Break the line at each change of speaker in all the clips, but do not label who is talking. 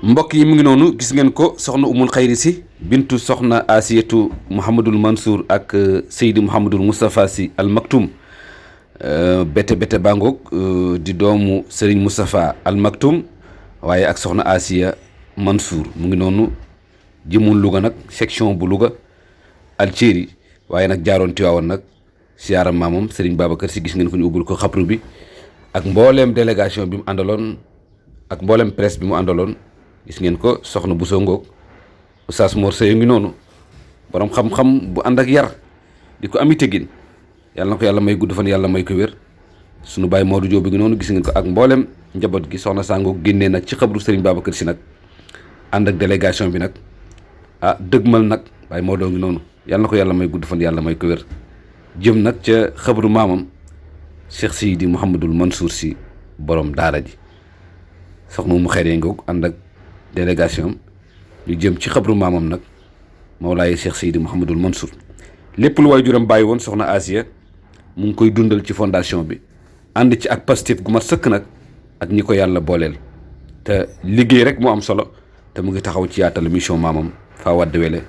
mbokk yi mu ngi noonu gis ngeen ko soxna umul xayri si bintu soxna asiyatu mouhamadul mansour ak seydi mouhamadul moustapha si al maktum bete bete bangoog di doomu Serigne Moustapha al maktum waaye ak soxna asiya mansour mu ngi noonu jëmul Louga nag section bu Louga Alceri waaye nag jaaroon Tiwaawan nag siyaaram maamam Serigne Babacar si gis ngeen ko ñu ubbul ko xabru bi ak mbooleem délégation bi mu àndaloon ak mbooleem presse bi mu àndaloon gis ngeen ko soxna Bousso ngoog Oustaz Mor Seye ngi noonu borom xam-xam bu ànd ak yar di ko ami teggin yàlla na ko yàlla may gudd fan yàlla may ko wér sunu baay Modou Diop bi ngi noonu gis ngeen ko ak mboolem njaboot gi soxna Sango génnee nag ci xabru Serigne Babacar si nag ànd ak délégation bi nag dëgmal nag baay Modou ngi noonu yàlla na ko yàlla may gudd fan yàlla may ko wér jëm nag ca xabru maamam Cheikh Seydi Mouhamadul Mansour si borom daara ji soxna mu xeer ngoog ànd ak délégation ñu jëm ci xabru maamam nag Mawlaaye Cheikh Seydi Mouhamadul Mansour lépp lu waajuram bàyyi woon soxna Asiya mu ngi koy dundal ci fondation bi ànd ci ak Pastef gu ma sëkk nag ak ñi ko yàlla booleel te liggéey rek moo am solo te mu ngi taxaw ci yaatal mission maamam Faa Wade Wele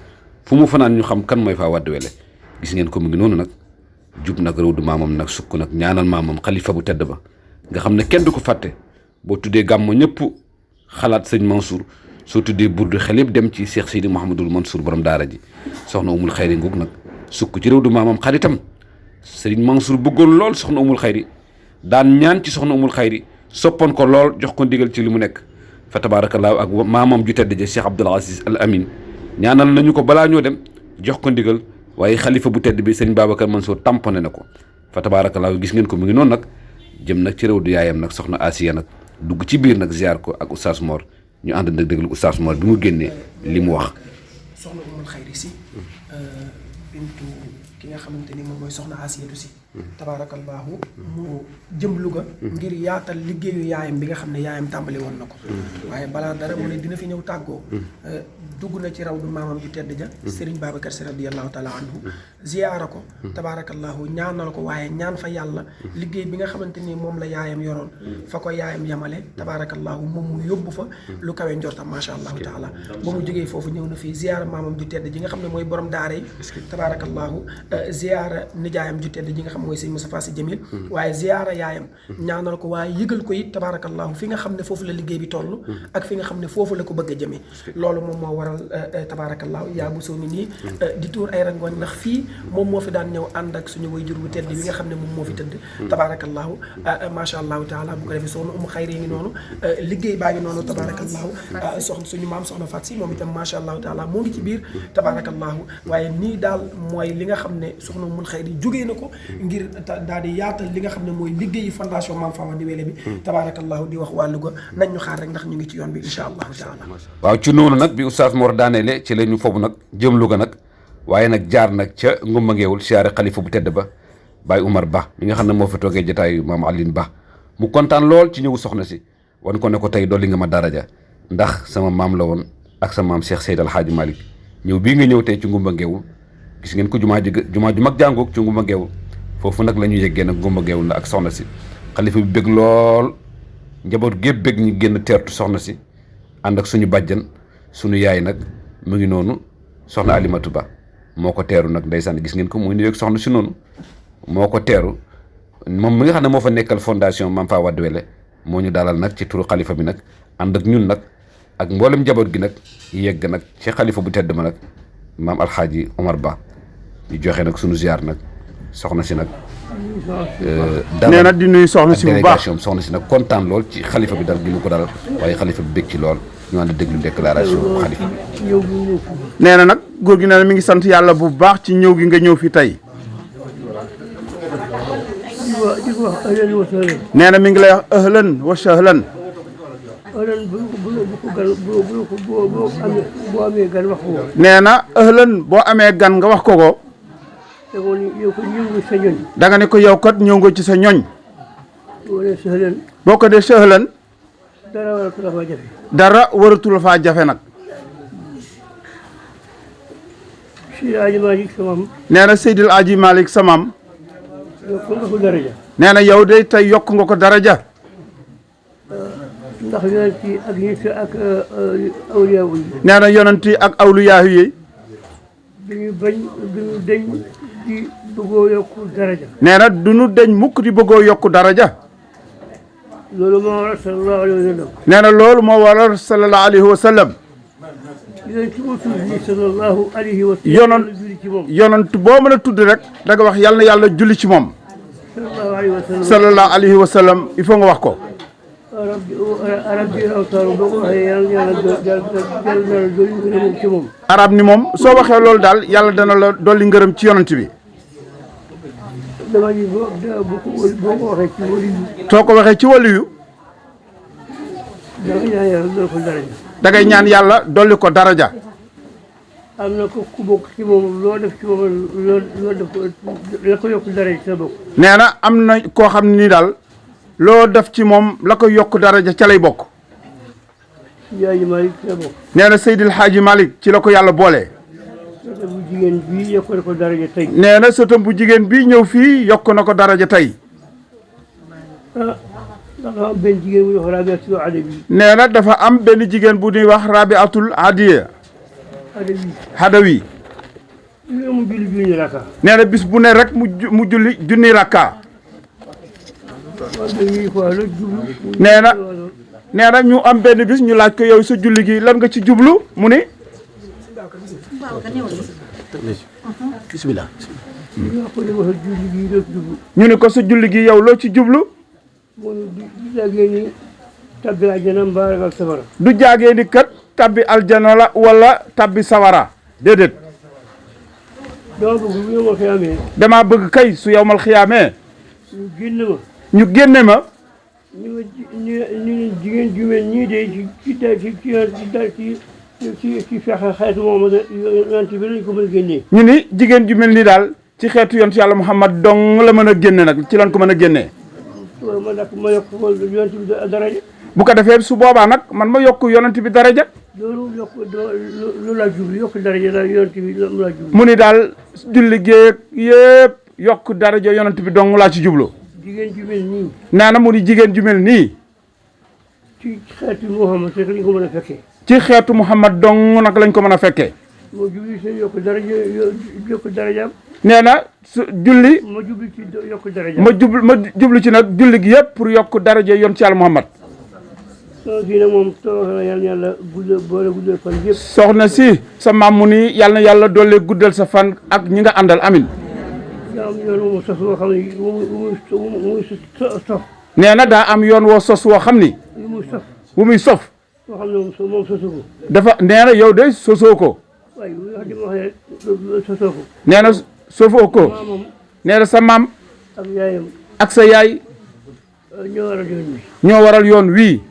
fu mu fanaan ñu xam kan mooy Faa Wade Wele gis ngeen ko mu ngi noonu nag jub nag rëwdu maamam nag sukk nag ñaanal maamam xalifa bu tedd ba nga xam ne kenn du ko fàtte boo tuddee gàmmo ñëpp xalaat sëñ Mansour soo tuddee burdu xel yëpp dem ci Cheikh Seydi Mouhamadul Mansour borom daara ji soxna umul xayri ngoog nag sukk ci rëwdu maamam xaritam sëriñ Mansour bëggoon lool soxna umul xayri daan ñaan ci soxna umul xayri soppoon ko lool jox ko ndigal ci li mu nekk fa tabaarakallaahu ak maamam ju tedd ja Cheikh Abdoul Aziz Al Amin ñaanal nañu ko balaa ñoo dem jox ko ndigal waaye xalifa bu tedd bi sëriñ Babacar Mansour tamponné na ko fa tabaarakallaahu gis ngeen ko mu ngi noonu nag jëm nag ci rëwdu yaayam nag soxna Asiya nag dugg ci biir nag ziar ko ak Oustaz Mor ñu ànd nag déglu Oustaz Mor bi mu génnee li mu wax.
soxna umul xayri si bintu ki nga xamante ni moom mooy soxna Asiyatu si tabaarakallaahu mu jëm Louga ngir yaatal liggéeyu yaayam bi nga xam ne yaayam tàmbali woon na ko waaye balaa dara mu ne dina fi ñëw tàggoo dugg na ci raw du maamam ju tedd ja Serigne Babacar si radiyallahu taala anhu ziyaara ko tabaarakallaahu ñaanal ko waaye ñaan fa yàlla liggéey bi nga xamante ni moom la yaayam yoroon fa ko yaayam yamale tabaarakallaahu moom mu yóbbu fa lu kawe njortam macha allahu taala ba mu jógee foofu ñëw na fii ziyaara maamam ju tedd ji nga xam ne mooy borom daara yi tabaarakallaahu ziyaara nijaayam ju tedd ji nga xam mooy sëñ Moustapha Sy Jamil waaye ziyaara yaayam ñaanal ko waaye yëgal ko it tabaarakallaahu fi nga xam ne foofu la liggéey bi toll ak fi nga xam ne foofu la ko bëgg a jëmee loolu moom moo waral tabaarakallaahu yaa bu soo ni nii di tuur ay rangoon ndax fii moom moo fi daan ñëw ànd ak suñu way jur bu tedd bi nga xam ne moom moo fi tëdd tabaarakallaahu macha allahu taala bu ko defee soxna umu xayri ngi noonu liggéey baa ngi noonu tabaarakallaahu soxna suñu maam soxna Faat Si moom itam macha allahu taala moo ngi ci biir tabaarakallaahu waaye nii daal mooy li nga xam ne soxna umul xayri jógee na ko ngir daal di yaatal li nga xam ne mooy liggéeyi fondation Maam Faa Wade Wele bi tabaarakallaahu di wax wàllu ga nañ ñu xaar rek ndax ñu ngi ci yoon bi insha allahu taala
waaw ci noonu nag bi Oustaz Mor daaneele ci la ñu foofu nag jëm Louga nag waaye nag jaar nag ca ngumba ngeewul siyaare xalifa bu tedd ba Baye Oumar Ba mi nga xam ne moo fa toogee jotaayu maam Aline Ba mu kontaan lool ci ñëwu soxna si wan ko ne ko tey dolli nga ma daraja ndax sama maam la woon ak sa maam Cheikh Seydal Hadji Malick ñëw bii nga ñëw tey ci ngumba ngeewul gis ngeen ko jumaa ju mag jàngoog ci ngumba ngeewul foofu nag la ñu yeggee nag ngumba ngeewul la ak soxna si xalifa bi bëgg lool njaboot gépp bëgg ñu génn teertu soxna si ànd ak suñu bàjjan suñu yaay nag mu ngi noonu soxna Alimatu Ba moo ko teeru nag ndeysaan gis ngeen ko muy nuyoog soxna si noonu moo ko teeru moom mi nga xam ne moo fa nekkal fondation Maam Faa Wade Wele moo ñu dalal nag ci turu xalifa bi nag ànd ak ñun nag ak mboolem njaboot gi nag yegg nag ci xalifa bu tedd ma nag maam Alxaaji Omar Ba ñu joxe nag suñu ziar nag soxna si nag
nee na di nuyu soxna si bu baax
soxna si nag kontaan lool ci xalifa bi dal gi ñu ko dalal waaye xalifa bi bég ci lool ñu ànd déglu déclaration bu xalifa bi
nee na nag góor gi nee na mi ngi sant yàlla bu baax ci ñëw gi nga ñëw fi tey nee na mi ngi lay wax ahlan wa sahlan nee na ahlan boo amee gan nga wax ko ko da nga ne ko yow kat ñëw nga ci sa ñoñ boo ko dee sahlan dara waratul faa jafe nag nee na Seydil Aji Malick samam nee na yow de tey yokk nga ko daraja
ndax yonent yi ak ñi ak awliyaa yi
nee na yonent yi ak awliyaa yi
duñu bañ duñu deñ di bëggoo yokku daraja
nee na du ñu deñ mukk di bëggoo yokku daraja
loolu moo waral sallallahu alayhi wa sallam
nee na loolu moo waral sallallahu alayhi wa sallam
yonent boo tudd ni sallallahu alayhi wa sallam julli ci moom
yonent boo mën a tudd rek da nga wax yàlla na yàlla julli ci moom
sallallahu alayhi wa sallam
sallallahu alayhi wa sallam il faut nga wax ko
rabbi awtaaru boo ko waxee yàlla dolli ngërëm ci moom
arab ni moom soo waxee loolu daal yàlla dana la dolli ngërëm ci yonent bi
dama ji boo ko waxee ci wali yu
soo ko waxee ci waliyu
da nga ñaan yàlla dolli ko daraja
da ngay ñaan yàlla dolli ko daraja
am na ko ku bokk ci moom loo def ci moom loo def ko la ko yokk daraja ci sa bokk
nee na am na koo xam ni daal loo def ci moom la ko yokk daraja ca lay bokk
Yaaji Malik ci la bokk
nee na Seydil Hadji Malick ci la ko yàlla boole
sota bu jigéen bii yokk na ko daraja tey
nee na sëtam bu jigéen bi ñëw fii yokk na ko daraja tey
dafa am benn jigéen bu ñu wax Rabiatul Adawi
nee na dafa am benn jigéen bu ñuy wax Rabiatul Adiya Hadawi
ñu mu julli junni raka
nee na bis bu ne rek mu julli junni rakka nee na ñu am benn bis ñu laaj ko yow sa julli gi lan nga ci jublu mu ni
bismillah
ñu ni ko sa julli gi yow loo ci jublu
du jàggee ni tabbi aljana mbaa ragal safara
du jaagee ni kat tabbi aljana la wala tabbi sawara déedéet
dama bëgg bu yow ma fi amee
damaa bëgg kay su yowmal xiyaamee
ñu génn ma
ñu génne ma
ñu jigéen ju mel ñii de ci fexe xeetu Muhammad yonent bi lañ ko mën a génnee
ñu ni jigéen ju mel ni daal ci xeetu yonent yàlla Muhammad dong la mën a génne nag ci lan ko mën a génnee
ma nag ma yokk yonent bi daraja
bu ko defee su boobaa nag man ma yokk yonent bi daraja
loolu yokk loolu laa jublu yokk daraja la yonent bi mu laa jublu
mu ni daal julli géeg yëpp yokk daraja yonent bi dong laa ci jublu
jigéen ju mel nii
nee na mu ni jigéen ju mel nii
ci xeetu Muhammad rek lañ ko mën a fekkee
ci xeetu Muhammad dong nag lañ ko mën a fekkee
moo jublu seen yokk darajaam
nee na su julli
ma jublu ci yokk darajaam
ma jublu ci nag julli gi yëpp pour yokk daraja yoon ci yàlla Muhammad
soxna si nag moom toox na yàlla guddal fan yëpp
soxna si sa maam mu ni yàlla na yàlla doole guddal sa fan ak ñi nga àndal amin
daa am yoon wu mu sos woo xam ne muy sof
nee na daa am yoon woo sos woo xam ni wu muy sof
woo xam ne moom sosu ko
dafa nee na yow de sosoo ko
waaye wax di ma waxee sosoo ko
nee na sofoo ko
maamam
nee na sa maam
ak yaayam
ak sa yaay
ñoo waral yoon bi
ñoo waral yoon wii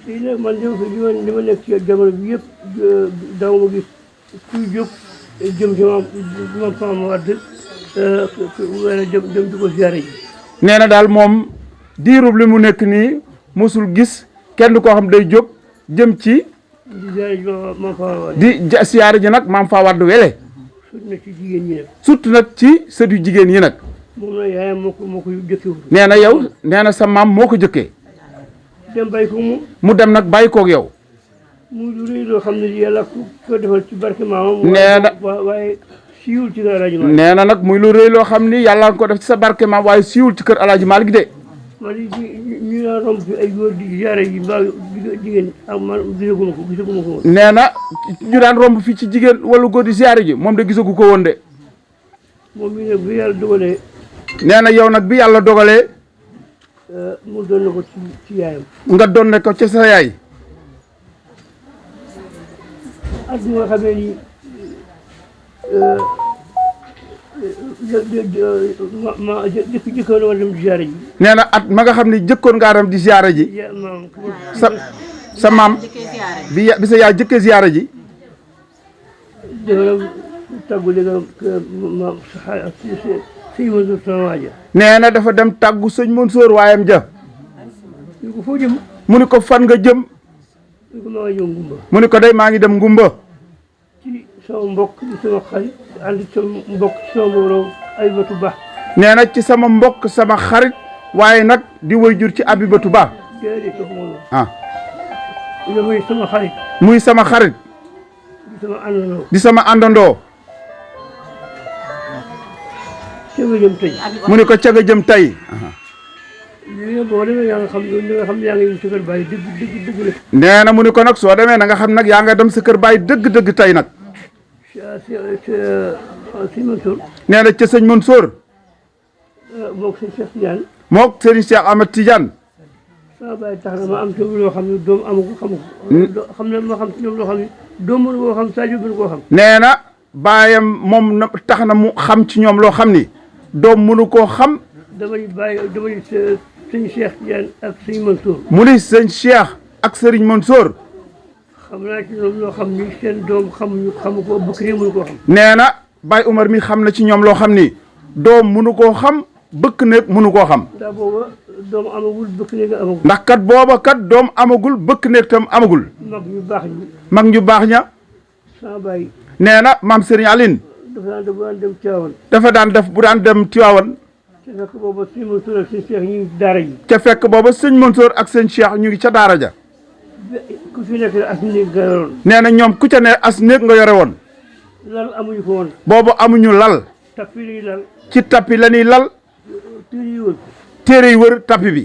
lii nag man li ma nekk ci jamono bi yëpp daaw ma gis kuy jóg jëm ci maam Fama Wade wala dem di ko ziare ji
nee na daal moom diirub li mu nekk nii mosul gis kenn koo xam day jóg jëm ci
di ziare ji maam Fama Wade
di siyaare ji nag maam faa wadd wele
surtout nag ci jigéen ñi nag
surtout nag ci sët yu jigéen yi nag
moom la yaayam moo ko jëkkewul
nee na yow nee na sa maam moo ko jëkkee
dem bàyyi ko
mu dem nag bàyyi koog yow
muy lu rëy loo xam ne yàlla ko defal ci barke maamam
nee na
waaye siiwul ci kër Alaaji Maalik
nee na nag muy lu rëy loo xam ni yàlla nga ko def ci sa barke maam waaye siiwul ci kër Alaaji Maalik de
man ñu naa romb fi ay góor di ziare yi mbaa jigéen ak man gisaguma ko woon
nee na ñu daan romb fii ci jigéen wala góor di ziare ji moom de gisagu ko woon de
moom mii nag bi yàlla dogalee
nee na yow nag bi yàlla dogalee
mu doon na ko ci yaayam
nga doon ne ko ci sa yaay
at mi nga xamee ni jëkkoon na war dem ziare ji
nee na at ma nga xam ne jëkkoon ngaa dem di ziare ji
maam
sa maam bi sa yaay jëkkee ziare ji
dana tàggu léegi ma sëñ Mansour sama waaja
nee na dafa dem tàggu sëñ Mansour waayam ja
ñu ko foo jëm
mu ni ko fan nga jëm
ñu ko maa ngi ñëw ngumba
mu ni ko day maa ngi dem ngumba
ci sama mbokk ci sama xarit ànd ci sama mbokk ci sama mbooloo Abibatu Ba
nee na ci sama mbokk sama xarit waaye nag di way jur ci Abibatu Ba
déedéet kooku moom
ah
muy sama xarit.
muy sama xarit.
di sama àndandoo.
di sama àndandoo.
ca nga jëm tey.
mu ne ko ca nga jëm tey.
lii nag boo demee yaa nga xam ne yaa ngi yëm sa kër bàyyi dëgg la.
nee na mu ne ko nag soo demee na nga xam nag yaa nga dem sa kër bàyyi dëgg tey nag.
sëñ Mansour.
nee na ca sëñ Mansour.
moog sëñ Cheikh Tidiane.
moog sëñ Cheikh Ahmed Tidiane.
sama bàyyi tax na ma am ci loo xam ne doom amu ko xamu ko. xam ne ma xam ci ñoom loo xam ne doom mënu koo xam Sadio mënu koo xam.
nee na baayam moom na tax na mu xam ci ñoom loo xam ni doom mënu koo xam.
dama ni sëñ Cheikh Tidiane ak sëñ Mansour.
mu ni sëñ Cheikh ak sëriñ Mansour.
xam naa ci ñoom loo xam ni seen doom xamu ko bëkk ne mënu koo xam.
nee na Baye Umar mi xam na ci ñoom loo xam ni doom mënu koo xam bëkk nekk mënu koo xam.
ndax booba doom amagul bëkk nekk amagul.
ndax kat booba kat doom amagul bëkk nekk tam amagul.
mag ñu baax ñi.
mag ñu baax ña.
sama baay.
nee na maam Serigne Aline.
dafa daan def bu daan dem Tiwaawan.
dafa daan dem Tiwaawan.
te fekk booba sëñ Mansour ak sëñ Cheikh ñu ngi daara ji.
ca fekk booba sëñ Mansour ak sëñ Cheikh ñu ngi ca daara ja.
ku fi nekk as néeg nga yoroon.
nee na ñoom ku ca ne as néeg nga yore woon.
lal amuñu ko woon.
boobu amuñu lal.
tappi lañuy lal.
ci tappi la ñuy lal.
téere yi wër.
téere yi wër tappi bi.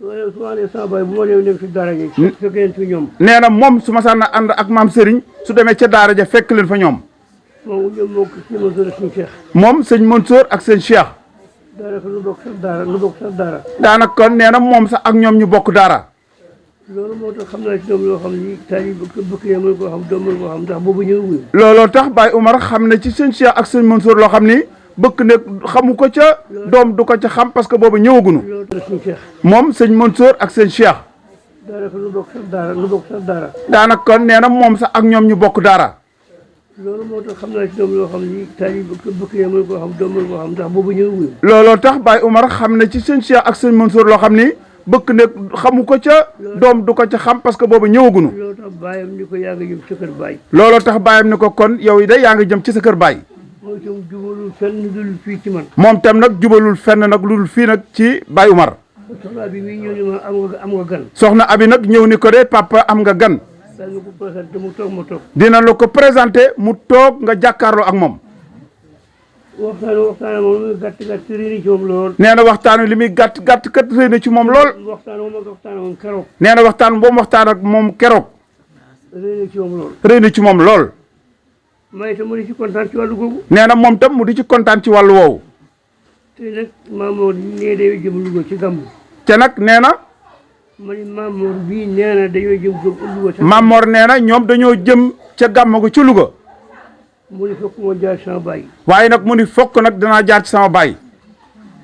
waaye su ma nee sama baay bu ma nee nekk si daara ji. fekk leen fi ñoom.
nee na moom su ma saan a ànd ak maam Serigne su demee ca daara ja fekk leen fa ñoom.
moom ñoom moo ko sëñ Mansour ak sëñ Cheikh.
moom sëñ Mansour ak sëñ Cheikh.
daanaka lu bokk sax daara lu bokk sax daara.
daanaka kon nee na moom sax ak ñoom ñu bokk daara.
loolu moo tax xam naa ci ñoom loo xam ni taal yi bëgg ne mën koo xam doom mën koo xam ndax boobu ñëwuñu.
looloo tax Baye Umar xam na ci sëñ Cheikh ak sëñ Mansour loo xam ni bëkk ne xamu ko ca doom du ko ca xam parce que boobu ñëwaguñu.
loolu tax sëñ Cheikh.
moom sëñ Mansour ak sëñ Cheikh.
daanaka lu bokk sax daara lu bokk sax daara.
daanaka kon nee na moom sax ak ñoom ñu bokk daara.
loolu moo tax xam naa ci ñoom loo xam ni taal yi bëgg ne mën koo xam doom mën koo xam ndax boobu ñëwuñu.
looloo tax Baye Umar xam na ci sëñ Cheikh ak sëñ Mansour loo xam ni bëkk ne xamu ko ca doom du ko ca xam parce que boobu ñëwaguñu.
loolu tax bàyyam ni ko yaa ngi jëm sa kër baay.
looloo tax bàyyam ni ko kon yow yi day yaa ngi jëm ci sa kër baay.
mooy itam jubalul fenn dul fii ci man.
moom tam nag jubalul fenn nag lu dul fii nag ci Baye Umar.
soxna bi muy ñëw ni ma am nga gan.
soxna abi nag ñëw ni ko de papa am nga gan.
daal ma ko présenté mu toog ma toog.
dina la ko présenté mu toog nga jàkkaarloo ak moom.
waxtaan moom muy gàtt gàtt réer ci moom lool.
nee na waxtaan wi li muy gàtt gàtt kat réer na ci moom lool.
waxtaan moom keroog.
nee na waxtaan boobu waxtaan ak moom keroog.
réer na ci moom lool.
réer na ci moom lool.
may itam mu di ci kontaan ci wàllu googu.
nee na moom tam mu di ci kontaan ci wàllu woowu.
te nag Mamour nee day jëm Louga ci gàmmu.
te nag nee na.
ma ni Mamour bii nee na dañoo jëm Louga.
Mamor nee na ñoom dañoo jëm ca gàmm ko ci Louga.
mu ni fokk moo jaar sama baay.
waaye nag mu ni fokk nag danaa jaar ci sama baay.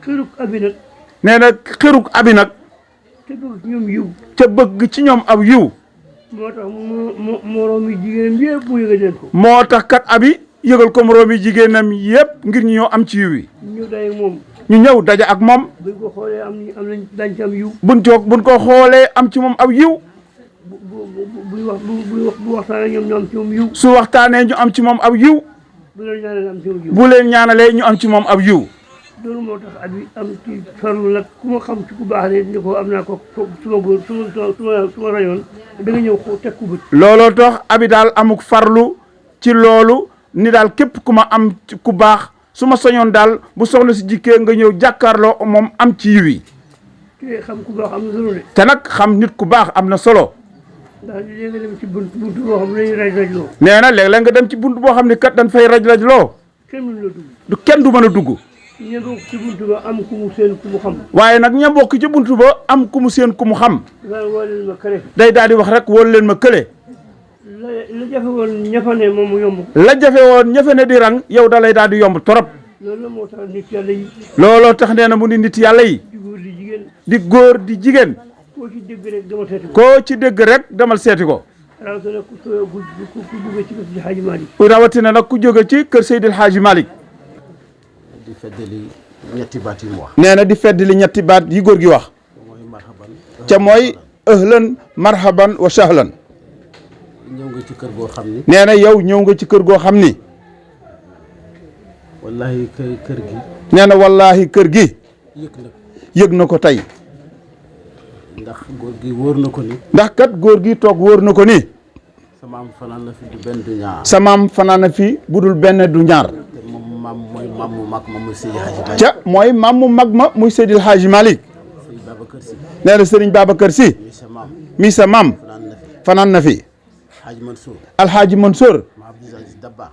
xëruk abi nag.
nee na xëruk abi nag.
te bëgg ci ñoom yiw.
ca bëgg ci ñoom ab yiw.
moo tax moroom yi jigéenam yëpp mu yëgal leen ko.
moo tax kat abi yëgal ko moroom yi jigéenam yëpp ngir ñu ñëw am ci yiw yi.
ñu day moom.
ñu ñëw daja ak moom.
buñ ko xoolee am nañ dañ ci am yiw.
buñ ko xoolee am ci moom ab yiw.
bu waxtaanee ñoom ñu am ci moom yiw.
su waxtaanee ñu am ci moom ab yiw.
bu leen ñaanalee am ci moom yiw.
bu leen ñaanalee ñu am ci moom ab yiw.
loolu moo tax abi am ci farlu nag ku ma xam ci ku baax ne ni ko am naa ko suma góor suma rayoon da nga ñëw teg ku bët.
looloo tax abi daal amuk farlu ci loolu ni daal képp ku ma am ku baax su ma soñoon daal bu soxna si jikkee nga ñëw jàkkaarloo moom am ci yiw yi.
te xam ku baax am na solo de.
te nag xam nit ku baax am na solo.
ndax léegi nga dem ci buntu boo xam ne dañuy raj-rajloo.
nee na léeg-léeg nga dem ci buntu boo xam ne kat dañ fay raj-rajloo.
kenn mënu la dugg.
du kenn du mën a dugg.
ña bokk ci buntu ba am ku mu seen ku mu xam.
waaye nag ña bokk ci buntu ba am ku mu seen ku mu xam.
daal woo leen ma kële.
day daal di wax rek wóolu leen ma kële.
la jafe woon ñafane moom mu yomb.
la jafe woon ñafane di rang yow da lay daal di yomb torop.
loolu moo tax nit yàlla yi.
looloo tax nee na mu ni nit yàlla yi.
di góor di jigéen.
di góor di jigéen.
koo ci dégg rek dama seeti ko.
koo ci dégg rek demal seeti ko.
rawatina ku jóge ci kër Seydi Hadji Malick.
rawatina nag ku jóge ci kër Seydil Hadji Malick.
di feddali ñetti baat yi mu wax.
nee na di feddali ñetti baat yi góor gi wax.
mooy marhaban.
ca mooy ahlan marhaban wa sahlan.
ñëw nga ci kër goo xam ni.
nee na yow ñëw nga ci kër goo xam ni.
wallahi kër gi.
nee na wallaahi kër gi.
yëg na
yëg na ko tey.
ndax góor gi wóor na ko ni
ndax kat góor gi toog wóor na ko ni
sama am fanaan na fi du benn du ñaar
sa maam fanaan na fi budul benn du ñaar
te moom maam mooy maam mu mag ma muy Seydi Hadji Malick
ca mooy maam mu mag ma muy Seydil Hadji Malick
Seydi Babacar Sy
nee na Serigne Babacar Sy
mi sa maam
mi sa maam
fanaan na fi
fanaan na fi
Hadji Mansour
Alhaji Mansour
ma Abdou Aziz Dabakh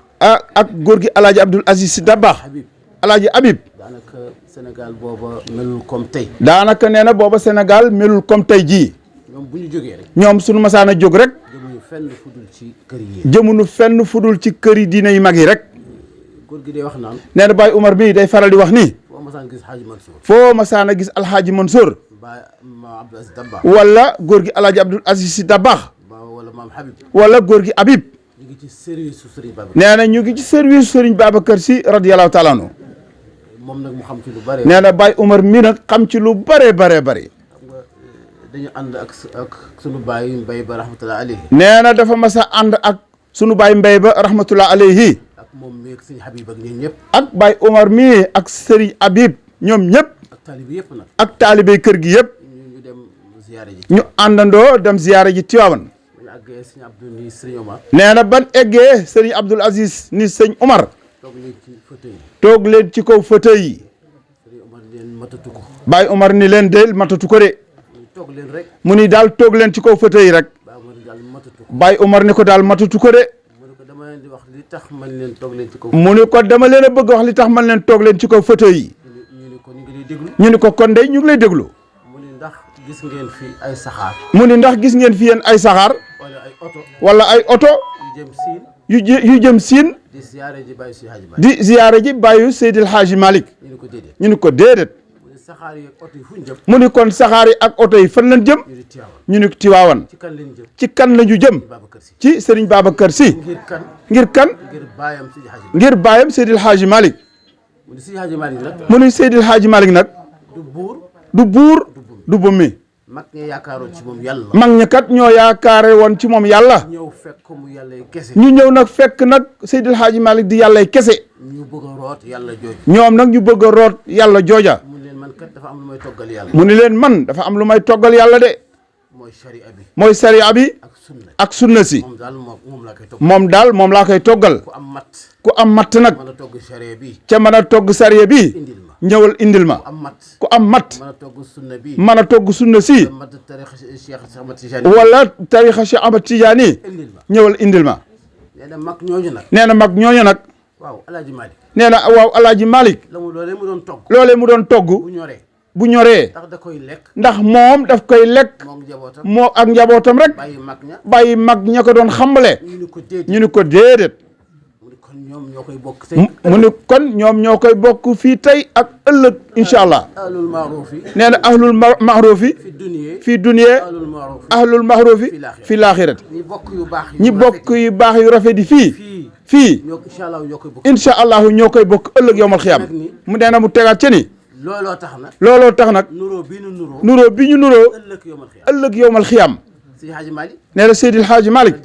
ak góor gi Alhaji Abdoul Aziz Sy Dabakh
Habib
Alhaji Habib
daanaka Sénégal booba melul comme tey
daanaka nee na booba Sénégal melul comme tey jii
ñoom bu ñu jógee rek
ñoom suñu masaan a jóg rek
jëmuñu fenn fudul ci kër yi
jëmunu fenn fudul ci kër yi diine yu mag yi rek
góor gi day wax naan
nee na Baye Umar bii day faral di wax ni
foo masaan gis Hadji Mansour
foo masaan a gis Alhaji Mansour
ba ma Abdou Aziz Dabakh
wala góor gi Alhaji Abdoul Aziz Sy Dabakh
ba wala maam Habib
wala góor gi Habib
ñu ngi ci service su Serigne Babacar
nee na ñu ngi ci service Serigne Babacar Sy radiyallahu taala anhu
moom nag mu xam ci lu bare
nee na Baye Umar mii nag xam ci lu bare bare bare
dañu ànd ak sunu baay Mbay ba rahmatullah alayhi
nee na dafa mas a ànd ak sunu baay Mbay ba rahmatullah alayhi
ak moom mi ak sëñ Habib ak ñun ñëpp
ak Baye Umar mii ak Serigne Habib ñoom ñëpp
ak taalibe yëpp nag
ak taalibe kër gi yëpp
ñu dem ziyaare ji
ñu àndandoo dem ziyaare ji Tiwaawan
ñu àggee sëñ Abdou ni sëñ Omar
nee na ban eggee Serigne Abdoul Aziz ni sëñ Umar
toog leen ci fauteuil yi
toog leen ci kaw fauteuil yi
sëñ Omar leen matatu ko
Baye Umar ni leen de matatu ko de
ñu toog leen rek
mu ni daal toog leen ci kaw fauteuil yi rek
ba Omar daal matatu ko
Baye Umar ni ko daal matatu ko de
mu ne ko dama leen di wax li tax man leen toog leen ci kaw
mu ni ko dama leen a bëgg wax li tax man leen toog leen ci kaw fauteuil yi
ñu ni ko ñu ngi lay déglu
ñu ni ko kon de ñu ngi lay déglu
mu ni ndax gis ngeen fi ay saxaar
mu ni ndax gis ngeen fi yéen ay saxaar
wala ay oto
wala ay oto
yu jëm siin
yu jëm siin
di ziyaare ji bàyyi si Hadji Malick
di ziyaare ji bàyyu Seydil Hadji Malick
ñu ni ko déedéet
ñu ni ko déedéet
mu ni saxaar yi ak oto yi fu ñu jëm
mu ni kon saxaar yi ak oto yi fan lañ jëm
ñu di Tiwaawan
ñu ni Tiwaawan
ci kan leen jëm
ci kan la ñu jëm
Babacar Sy
ci Serigne Babacar Sy
ngir kan
ngir kan
ngir baayam si Hadji Malick
ngir bàyyam Seydil Hadji Malick
mu ni si Hadji Malick nag
mu ni Seydil Hadji Malick nag
du buur
du buur du bummi
mag ña yaakaaroon ci moom yàlla
mag ña kat ñoo yaakaare woon ci moom yàlla
ñëw fekk ko mu yàlla kese
ñu ñëw nag fekk nag Seydil Hadji Malick di yàllay kese
ñu bëgg a root yàlla jooju
ñoom nag ñu bëgg a root yàlla jooja
mu leen man kat dafa am lu may toggal yàlla
mu ni leen man dafa am lu may toggal yàlla de
mooy sharia bi
mooy sariya bi
ak sunna
ak sunna si
moom daal moom laa koy togg
moom daal moom laa koy toggal
ku am mat
ku am matt nag
mën a togg sharia bi
ca mën a togg sariya bi
indil ma
ñëwal indil ma
ku am mat
ku am matt
mën a togg sunna bi
mën a togg sunna si
mat tarix Cheikh Ahmad Tijani
wala tarixa Cheikh Ahmad Tidiane
indil ma
ñëwal indil ma
nee na mag ñooñu nag
nee na mag ñooñu nag
waaw Alaaji Malick
nee na waaw Alaaji Malick
la mu loolee mu doon togg
loolee mu doon togg
bu ñoree
bu ñoree
ndax da koy lekk
ndax moom daf koy lekk
moom njabootam
moo ak njabootam rek
bàyyi mag ña
bàyyi mag ña ko doon xambale
ñu ni ko déedéet
ñu ni ko déedéet
mu ni kon ñoom ñoo koy bokk tey
mu ni kon ñoom ñoo koy bokk fii tey ak ëllëg incha allah
ahlul maaruuf yi
nee na ahlul mahrufi
fi dunya
fii dunya
ahlul maaruuf
ahlul mahrufi fii laaxirati
ñi bokk yu baax
ñi bokk yu baax yu rafet yi fii
fii
fii
ñoo incha allah ñoo koy bokk
incha allahu ñoo koy bokk ëllëg yowmal xiyaam mu nee na mu tegaat ca ni
looloo tax na
looloo tax nag
nuroo bi nu nuroo
nuroo bi ñu nuroo
ëllëg yomal xiyaam
ëllëg yowmal xiyaam
si Hadji Malick
nee na Seydil Hadji Malick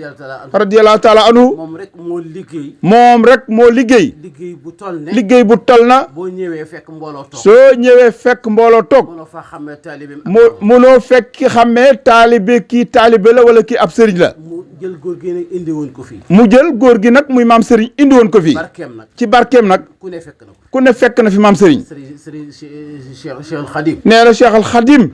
radiyallahu taala anhu
moom rek moo liggéey
moom rek moo liggéey
liggéey bu toll ne
liggéey bu tol na
boo ñëwee fekk mbooloo toog
soo ñëwee fekk mbooloo toog
mënoo fa xamee taalibeem
mënoo fekk ki xamee taalibe kii taalibe la wala kii ab sëriñ la
mu jël góor gi nag indi woon ko fii
mu jël góor gi nag muy maam sëriñ indi woon ko fii
barkeem nag
ci barkeem nag
ku ne fekk na ko
ku ne fekk na fi maam sëriñ
sëriñ Cheikh al Khadim
nee na Cheikh al Khadim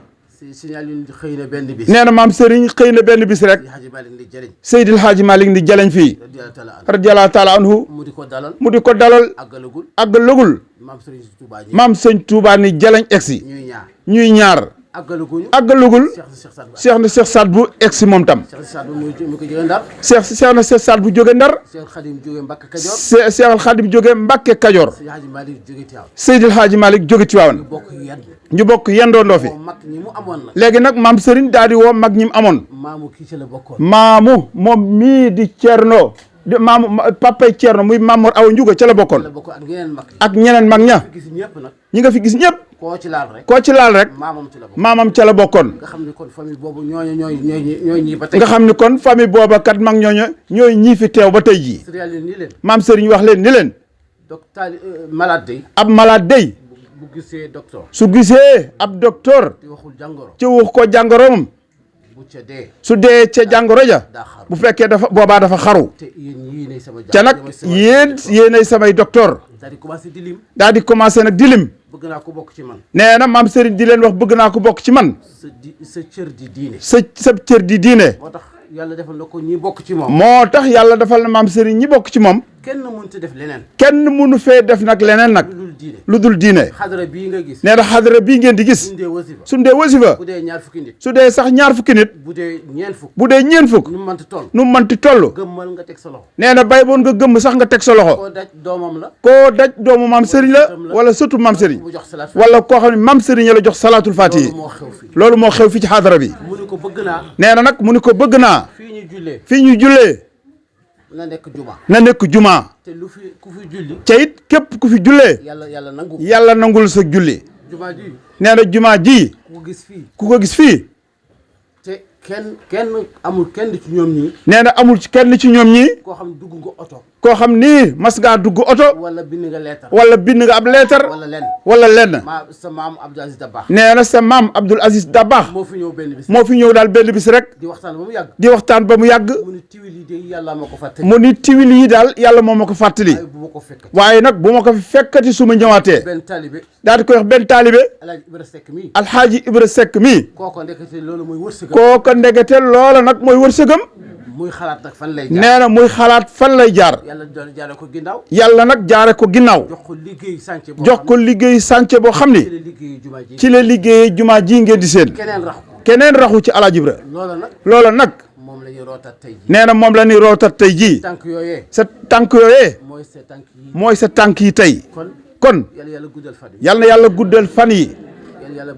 si signal yu xëy na benn bis
nee na maam sëriñ xëy na benn bis rek
si Hadji Malick di jëriñ
Seydil Hadji Malick di jaleñ fii
radiyallahu taala anhu
radiyallahu taala anhu
mu di ko dalal
mu di ko dalal
àggalagul
àggalagul
maam sëriñ Touba ñi
maam sëñ Touba ni jaleñ egsi
ñuy ñaar
ñuy ñaar
àggalaguñu
àggalagul
Cheikh Saad Ba
Cheikh na Cheikh Saad bu egsi moom tam
Cheikh Saad Ba mu ko jógee Ndar
Cheikh na Cheikh Saad bu jóge Ndar
Cheikh Khadim jógee Mbacke Kajoor
Cheikh al Khadim jóge Mbacke Kajoor
si Hadji Malick jógee Tiwaawan
Seydil Hadji Malick jóge Tiwaawan
bokk yenn
ñu bokk yendoondoo fi
moom mag ñi mu amoon nag
léegi nag maam Serigne daal di woo mag ñi mu amoon
maamu kii ci la bokkoon
maamu moom mii di Thierno di maamu papay Thierno muy Mamor Awa Ndiouga ca la bokkoon
la bokkoon ak yeneen mag
ak ñeneen mag ña
gis ñëpp nag
ñi nga fi gis ñëpp
koo ci laal rek
koo ci laal rek
maamam ci la bokk
maamam ca la bokkoon
nga xam ne kon famille boobu ñooy ñii ba tey
nga xam ni kon famille booba kat mag ñooñu ñooy ñii fi teew ba tey jii
sérial nii leen
maam Serigne wax leen ni leen
donc taali malade day
ab malade day
bu gisee docteur
su gisee ab docteur
te waxul jàngoro
ci wax ko jàngoroom
bu ca dee
su dee ca jàngoro ja
daa xaru
bu fekkee dafa boobaa dafa xaru
te yéen yii ne sama
ca nag yéenay samay docteur
daal di commencé di lim
daal di commencé nag di lim
bëgg naa ko bokk ci man
nee na maam Serigne di leen wax bëgg naa ko bokk ci man
sa cër di diine
sa cër di diine
moo tax yàlla defal na ko ñi bokk ci moom
moo tax yàlla defal na maam Serigne ñi bokk ci moom
kenn mënut a def leneen
kenn mënu fee def nag leneen nag
lu dul diine
lu dul diine
xadara bii nga gis
nee na xadara bii ngeen di gis
suñ dee wasifa
su dee wasifa
bu dee ñaar fukki nit
su dee sax ñaar fukki nit
bu dee ñeent fukk
bu dee ñeen fukk
nu mu mënti toll
nu mu mënti toll
gëmmal nga teg sa loxo
nee na bay boon nga gëmm sax nga teg sa loxo
koo daj doomam la
koo daj doomu maam Serigne la wala sëtu maam Serigne
bu jox salaat
wala koo xam ne maam Serigne la jox salaatul faatihi
moo xew fii
loolu moo xew fi ci xadara bi
mu ni ko bëgg naa
nee na nag mu ni ko bëgg naa
fii ñu jullee
fii ñu jullee
na nekk juma
na nekk jumaa
te lu fi ku fi julli
ca it képp ku fi jullee
yàlla nangu
yàlla nangul sa julli
juma ji
nee na jumaa ji
ku ko gis fii
ku ko gis fii
te kenn amul kenn ci ñoom ñii
nee na amul ci kenn ci ñoom ñi
koo xam dugg nga oto
koo xam ni mas ngaa dugg oto
wala bind nga leetar
wala bind nga ab leetar
wala lenn
wala lenn
sa maam Abdou Aziz Dabakh
nee na sa maam Abdoul Aziz Dabakh
moo fi ñëw benn bis
moo fi ñëw daal benn bis rek
di waxtaan ba mu yàgg
di waxtaan ba mu yàgg
mu ni tiwil yi de yàlla ma ko fàtte
mu ni tiwil yi daal yàlla moo ma ko fàttali
ay bu ma ko fekk
waaye nag bu ma ko fi fekkati su ma ñëwaatee
benn taalibe
daal di koy wax benn taalibe
Alaaji Ibra Seck mii
alxaaji Ibra Seck mii
kooko ndekete loolu mooy wërsëgam
kooko ndegete loola nag mooy wërsëgam
muy xalaat nag fan lay jaar
nee na muy xalaat fan lay jaar
yàlla doon jaare ko ginnaaw
yàlla nag jaare ko ginnaaw
jox ko liggéey sànce boo
jox ko liggéey sànce boo xam ni
ci la liggéeyu jumaa ji
ci la liggéeyee jumaa ji ngeen di seen
keneen rax ko
keneen raxu ci alaaji Ibra loola nag
moom la ñuy rootat tey ji
nee na moom la ni rootat tey jii
tànk yooyee
sa tànk yooyee
mooy sa tànk yi
mooy sa tànk yi tey kon
yàlla guddal fan yi
yal na yàlla guddal fan yi
yàlla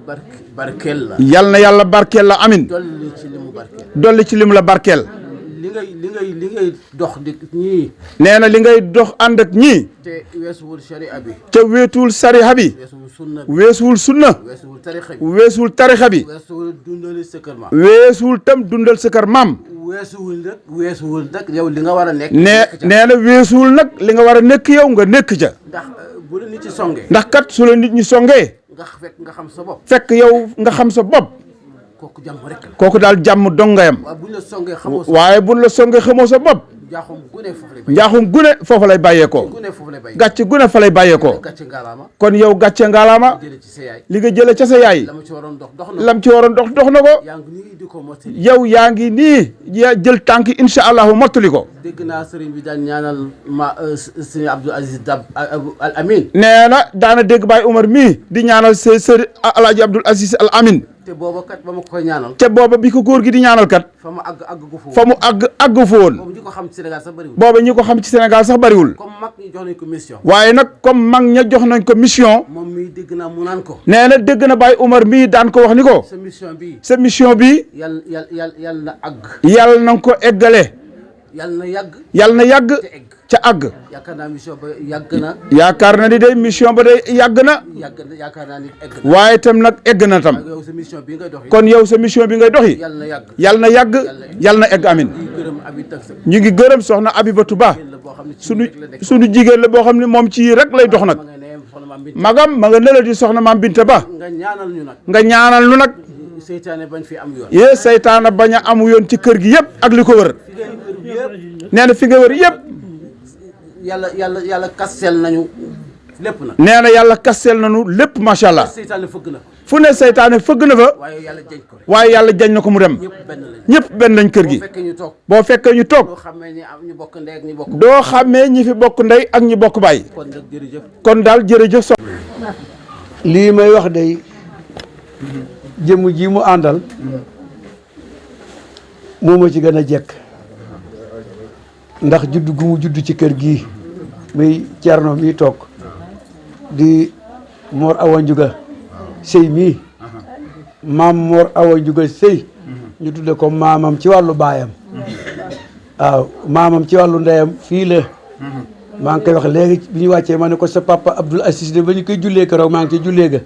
barkeel la
yal na yàlla barkeel la amin
dolli ci li mu barkeel
dolli ci lim la barkeel
li ngay dox di ñii
nee na li ngay dox ànd ak ñii
te weesuwul sharia bi
ca weetuwul sariha bi
weesuwul sunna
weesuwul sunna
weesuwul tarixa bi
weesuwul tarixa bi
weesuwul dundali sa kër maam
weesuwul tam dundal sa kër maam
weesuwul nag yow li nga war a nekk
nee na weesuwul nag li nga war a nekk yow nga nekk ca
ndax bu la nit ci songee
ndax kat su la nit ñi songee
nga xam sa bopp
fekk yow nga xam sa bopp
kooku jàmm rek la
kooku daal jàmm dongayam
waaye buñ la songee xamoo sa
waaye buñ la songee xamoo sa bopp njaaxum gune foofu lay bàyyeekoo gàcce gune fa lay bàyyeekoo kon yow gàcce ngaalaama li nga jële ca sa yaay lam ci waroon dox na ko yow yaa ngi nii jël tànk insha allahu mottali ko
dégg naa sëriñ bi daan ñaanal sëriñ Abdoul Aziz Al Amin
nee na daana dégg Baye Umar mii di ñaanal sëriñ Alaaji Abdoul Aziz Al Amin
te booba kat ba ma koy ñaanal
te booba bi ko góor gi di ñaanal kat
fa mu
àgg fa woon
boobu ñi ko xam ci Sénégal sax bariwul
booba ñi ko xam ci Sénégal sax bariwul
comme mag ñi jox nañ ko mission
waaye nag comme mag ña jox nañ ko mission
moom mii dégg naa mu naan ko
nee na dégg na Baye Umar mii daan ko wax ni ko sa mission bi
yàlla na àgg
yàlla na ko eggale
yàlla na yàgg
ca àgg
yaakaar naa mission ba yàgg na
yaakaar na ni day mission ba day yàgg na
yaakaar naa ni egg na
waaye itam nag egg na tam
yow sa mission bi ngay doxi
kon yow sa mission bi ngay doxi yàlla na yàgg yàlla na egg amin ñu ngi gërëm soxna Abibatu Ba sunu jigéen la boo xam ne moom ci rek lay dox nag magam ma nga nëla di soxna Maam Binta Ba nga ñaanal ñu nag
seytaane bañ fi am yoon
yee seytaane bañ a amu yoon ci kër gi yëpp ak li ko wër nee na fi nga wër yëpp
yàlla kastel nañu lépp nag
nee na yàlla kastel nañu lépp macha allah
seytaane fëgg na
fu ne seytaane fëgg na fa waaye yàlla jañ na ko mu dem ñëpp benn lañ kër gi boo fekkee ñu toog doo xàmmee ñi fi bokk ndey ak ñi bokk baay kon daal jërëjëf so
lii may wax day jëmm ji mu àndal moo ma ci gën a jekk ndax judd gu mu judd ci kër gii muy Cerno mii toog di Mor Awa Njuga Sëy mii maam Mor Awa Njuga Sëy ñu tudde ko maamam ci wàllu baayam waaw maamam ci wàllu ndeyam fii la maa ngi koy wax léegi bi ñu wàccee ma ne ko sa papa Abdoul Aziz de ba ñu koy jullee keroog maa ngi ci jullee ga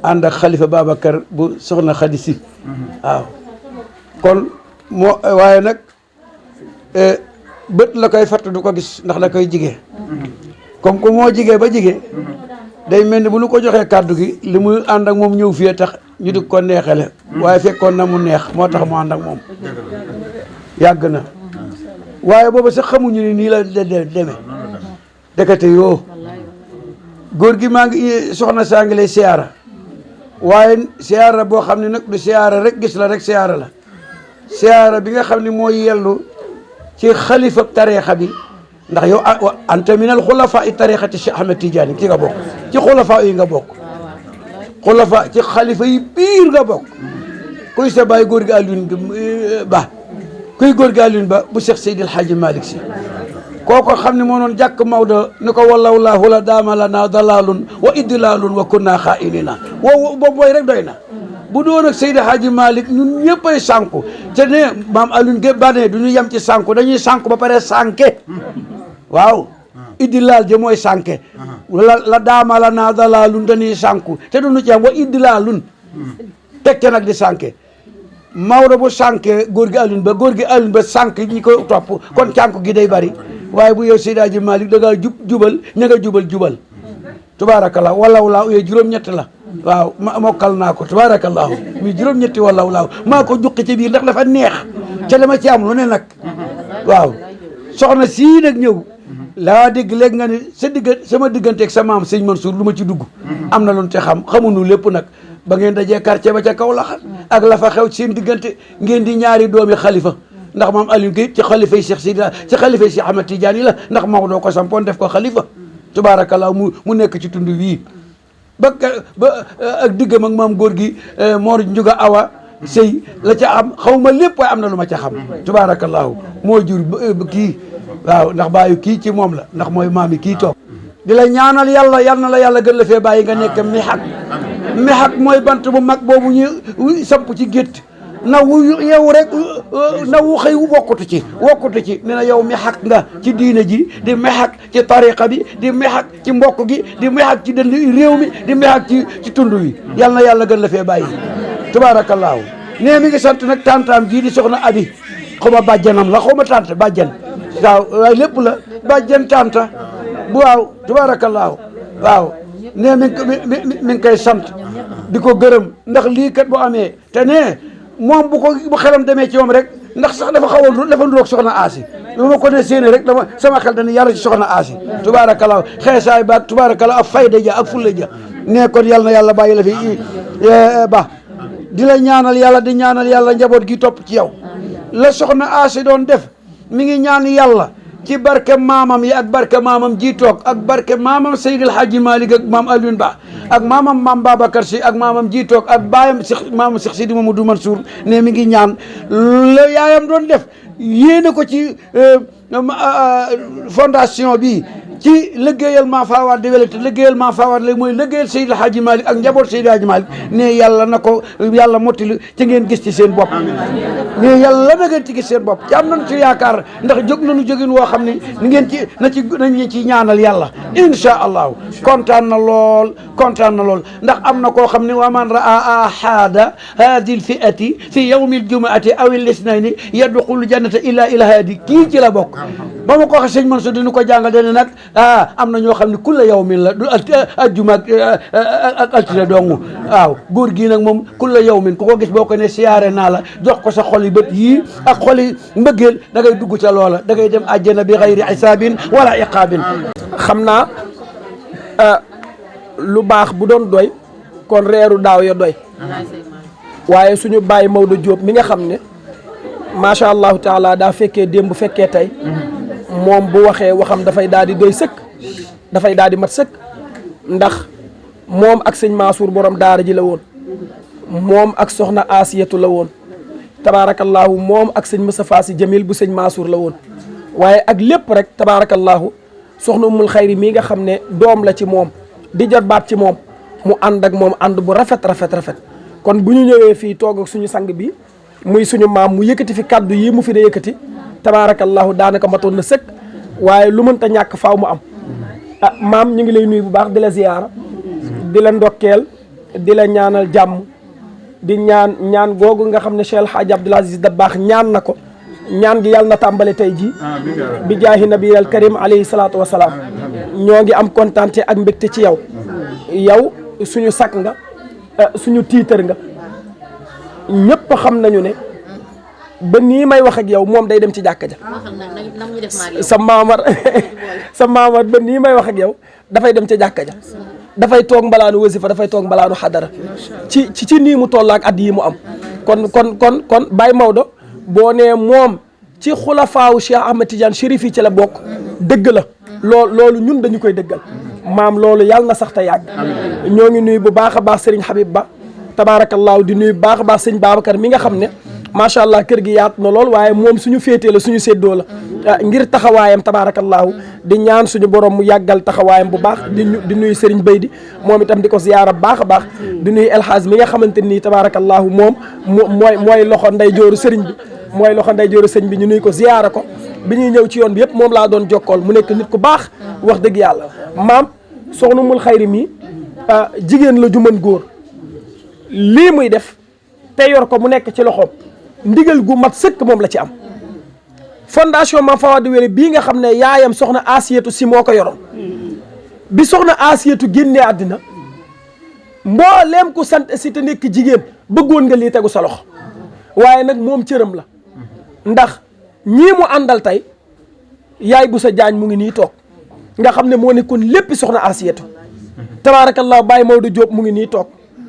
ànd ak xalifa Babacar bu soxna Xadi Si waaw kon moo waaye nag bët la koy fatt du ko gis ndax da koy jige comme que moo jigee ba jige day mel ni bu ñu ko joxee kàddu gi li muy ànd ak moom ñëw fii tax ñu di ko neexale waaye fekkoon na mu neex moo tax mu ànd ak moom yàgg na waaye booba sax xamuñu ni nii la demee dekate yoo góor gi maa ngi soxna saa ngi lay siyaara waaye siyaara boo xam ne nag du siyaara rek gis la rek siyaara la siyaara bi nga xam ne mooy yellu ci xalifa tariixa bi ndax yow anta minal xulafa i tariixati Cheikh Ahmed Tidiane ci nga bokk ci xulafa yi nga bokk xulafa ci xalifa yi biir nga bokk kuy sa bàyyi góor gi Alioune Ba kuy góor gi Alioune Ba bu Cheikh Seydil Hadji Malick Sy kooko xam ne moo noon jàkk Maodo ni ko wallaw laahu la daama lana dalalun wa idlalun wa kunna xaa'inina woo boobu mooy rek doy na bu doon ak Seydi Hadji Malick ñun ñëppay sànku te ne maam Alioune Gueye ba ne du ñu yem ci sànku dañuy sànku ba pare sànke waaw idlaal je mooy sànke la daama lana dalalun dañuy sànku te du ñu ci am wa idlalun tekke nag di sànke Maodo bu sànke góor gi Alioune Ba sànk ñi ko topp kon cànku gi day bari waaye bu yow Seydi Hadji Malick da ngaa jubal ña nga jubal tubaarakallah wallaw laaw yooyu juróom-ñett la waaw mokkal naa ko tubaarakallah muy juróom-ñetti wallaw laaw maa ko juqi ci biir ndax dafa neex ca dama ci am lu ne nag waaw soxna sii nag ñëw laa dégg léegi nga ni sama digganteeg sa maam sëñ Mansour lu ma ci dugg am na lu te xamuñu lépp nag ba ngeen dajee quartier ba ca kaw la ak la fa xew ci seen diggante ngeen di ñaari doomi xalifa ndax maam Aliou Gueye ci xalifa yi Cheikh Ahmed Tidiane yi la ndax Maodo ko sampoon def ko xalifa tubaarakallah mu nekk ci tund wii ba ak diggam ak maam góor gi Mor Ndiouga Awa Sey la ca am xaw ma lépp waaye am na lu ma ca xam tubaarakallahu moo jur kii waaw ndax bàyyi kii ci moom la ndax mooy maam yi kii toog di la ñaanal yàlla yal na la yàlla gën la fee bàyyi nga nekk mexak mooy bant bu mag boobu ñu samp ci gétt na wu yow rek na wu xëy wokkutu ci ne na yow mexak nga ci diine ji di mexak ci tariqa bi di mexak ci mbokk gi di mexak ci dënd réew mi di mexak ci tund wi yal na yàlla gën la fee bàyyi tubaarakallaahu nee mi ngi sant nag tantaam jii di soxna abi xawma bàjjanam la xawma tant bàjjan waaw waaye lépp la bàjjan tanta bu waaw tubaarakallaahu waaw nee mi ngi koy sant di ko gërëm ndax lii kat bu amee te nee moom bu xelam demee ci moom rek ndax sax dafa dafa nduroog soxna aasi lu ma ko ne séenée rek dama sama xel dana yàlla ci soxna aasi tubaarakallaahu xeesaay ba ak tubaarakallaahu ak fayda ja ak fulla ja nee kon yàlla na yàlla bàyyi la fi ba di la ñaanal yàlla di ñaanal yàlla njaboot gi topp ci yow la soxna aasi doon def mi ngi ñaan yàlla ci barke maamam yi ak barke maamam ji toog ak barke maamam Seydil Hadji Malick ak maam Alioune Ba ak maamam maam Babacar Sy ak maamam ji toog ak baayam maamam Cheikh Sidi Mamadou Mansour ne mi ngi ñaan la yaayam doon def yéene ko ci fondation bi ci liggéeyal maa faawaat di wele te liggéeyal maa faawaat léegi mooy liggéeyal Seydil Hadji Malick ak njaboot Seydil Hadji Malick ne yàlla na ko yàlla mottali ci ngeen gis ci seen bopp ne yàlla na ngeen ci gis seen bopp ci am nañu ci yaakaar ndax jóg nañu jógin woo xam ne ni ngeen ci nañ ci ñaanal yàlla insha allahu kontaan na lool ndax am na koo xam ne wa man raa ahada hadi l fiati fi yawmi ljumuati aw lisnayni yadxulu jannata illa ila hadi kii ci la bokk ba ma ko waxee sëñ Mansour dinu ko jàngal dene nag am na ñoo xam ne kulla yawmin la du ajjuma ak altine dong waaw góor gii nag moom kulla yawmin ku ko gis boo ko ne siyaare naa la jox ko sa xoli bët yii ak xoli mbëggeel da ngay dugg ca loola da ngay dem àjjana bi xayri xisaabin wala iqaabin.
xam naa lu baax bu doon doy kon reeru daaw ya doy waaye suñu bàyyi Maodo Diop mi nga xam ne macha allahu taala daa fekkee démb fekkee tey moom bu waxee waxam dafay daal di doy sëkk dafay daal di mat sëkk ndax moom ak sëñ Mansour borom daara ji la woon moom ak soxna Asiyatu la woon tabaarakallahu moom ak sëñ Moustapha Sy Jamil bu sëñ Mansour la woon waaye ak lépp rek tabaarakallahu soxna Umul Xayri mii nga xam ne doom la ci moom di jot baat ci moom mu ànd ak moom ànd bu rafet kon bu ñu ñëwee fii toog ak suñu sang bi muy suñu maam mu yëkkati fi kàddu yi mu fi da yëkkati tabaarakallahu daanaka matoon na sëkk waaye lu mënta ñàkk faaw mu am maam ñu ngi lay nuyu bu baax di la ziyaara di la ndokkeel di la ñaanal jàmm di ñaan googu nga xam ne Cheikh El Hadj Abdoul Aziz Dabakh ñaan na ko ñaan gi yàlla na tàmbale tey jii bi jaahi nabiyil karim alayhi salaatu wasalaam ñoo ngi am kontaante ak mbégte ci yow yow suñu sak nga suñu tiitar nga ñëpp xam nañu ne ba nii may wax ak yow moom day dem ci jàkka ja sa maamar ba nii may wax ak yow dafay dem ca jàkka ja dafay toog mbalaanu wasifa dafay toog mbalaanu xadara ci nii mu toll ak at yi mu am kon Baye Maodo boo nee moom ci xulafaawu Cheikh Ahmed Tidiane Chérif yi ci la bokk dëgg la loolu ñun dañu koy dëggal maam loolu yàlla na sax te yàgg ñoo ngi nuyu bu baax a baax Serigne Habib Ba tabaarakallaahu di nuyu bu baax a baax sëñ Babacar mi nga xam ne macha allah kër gi yaatu na lool waaye moom suñu féetee la suñu séddoo la ngir taxawaayam tabaarakallaahu di ñaan suñu borom mu yàggal taxawaayam bu baax di nuyu Serigne Baydi moom itam di ko ziyaara baax a baax di nuyu El Hadj mi nga xamante nii tabaarakallaahu moom mooy loxo nday jooru Serigne bi mooy loxo nday jooru sëñ bi ñu nuyu ko ziyaara ko bi ñuy ñëw ci yoon bi yëpp moom laa doon jokkool mu nekk nit ku baax wax dëgg yàlla maam soxna Umul Xayri mi jigéen la ju mën góor lii muy def te yor ko mu nekk ci loxoom ndigal gu mat sëkk moom la ci am fondation Mame Fawade Wele bii nga xam ne yaayam soxna Asiyatu si moo ko yoroon bi soxna Asiyatu génnee àddina mbooleem ku sant si te nekk jigéen bëggoon nga lii tegu sa loxo waaye nag moom cëram la ndax ñii mu àndal tey yaay bu sa jaañ mu ngi nii toog nga xam ne moo nekkoon léppi soxna Asiyatu tabaarakallaahu Baye Maodo Diop mu ngi nii toog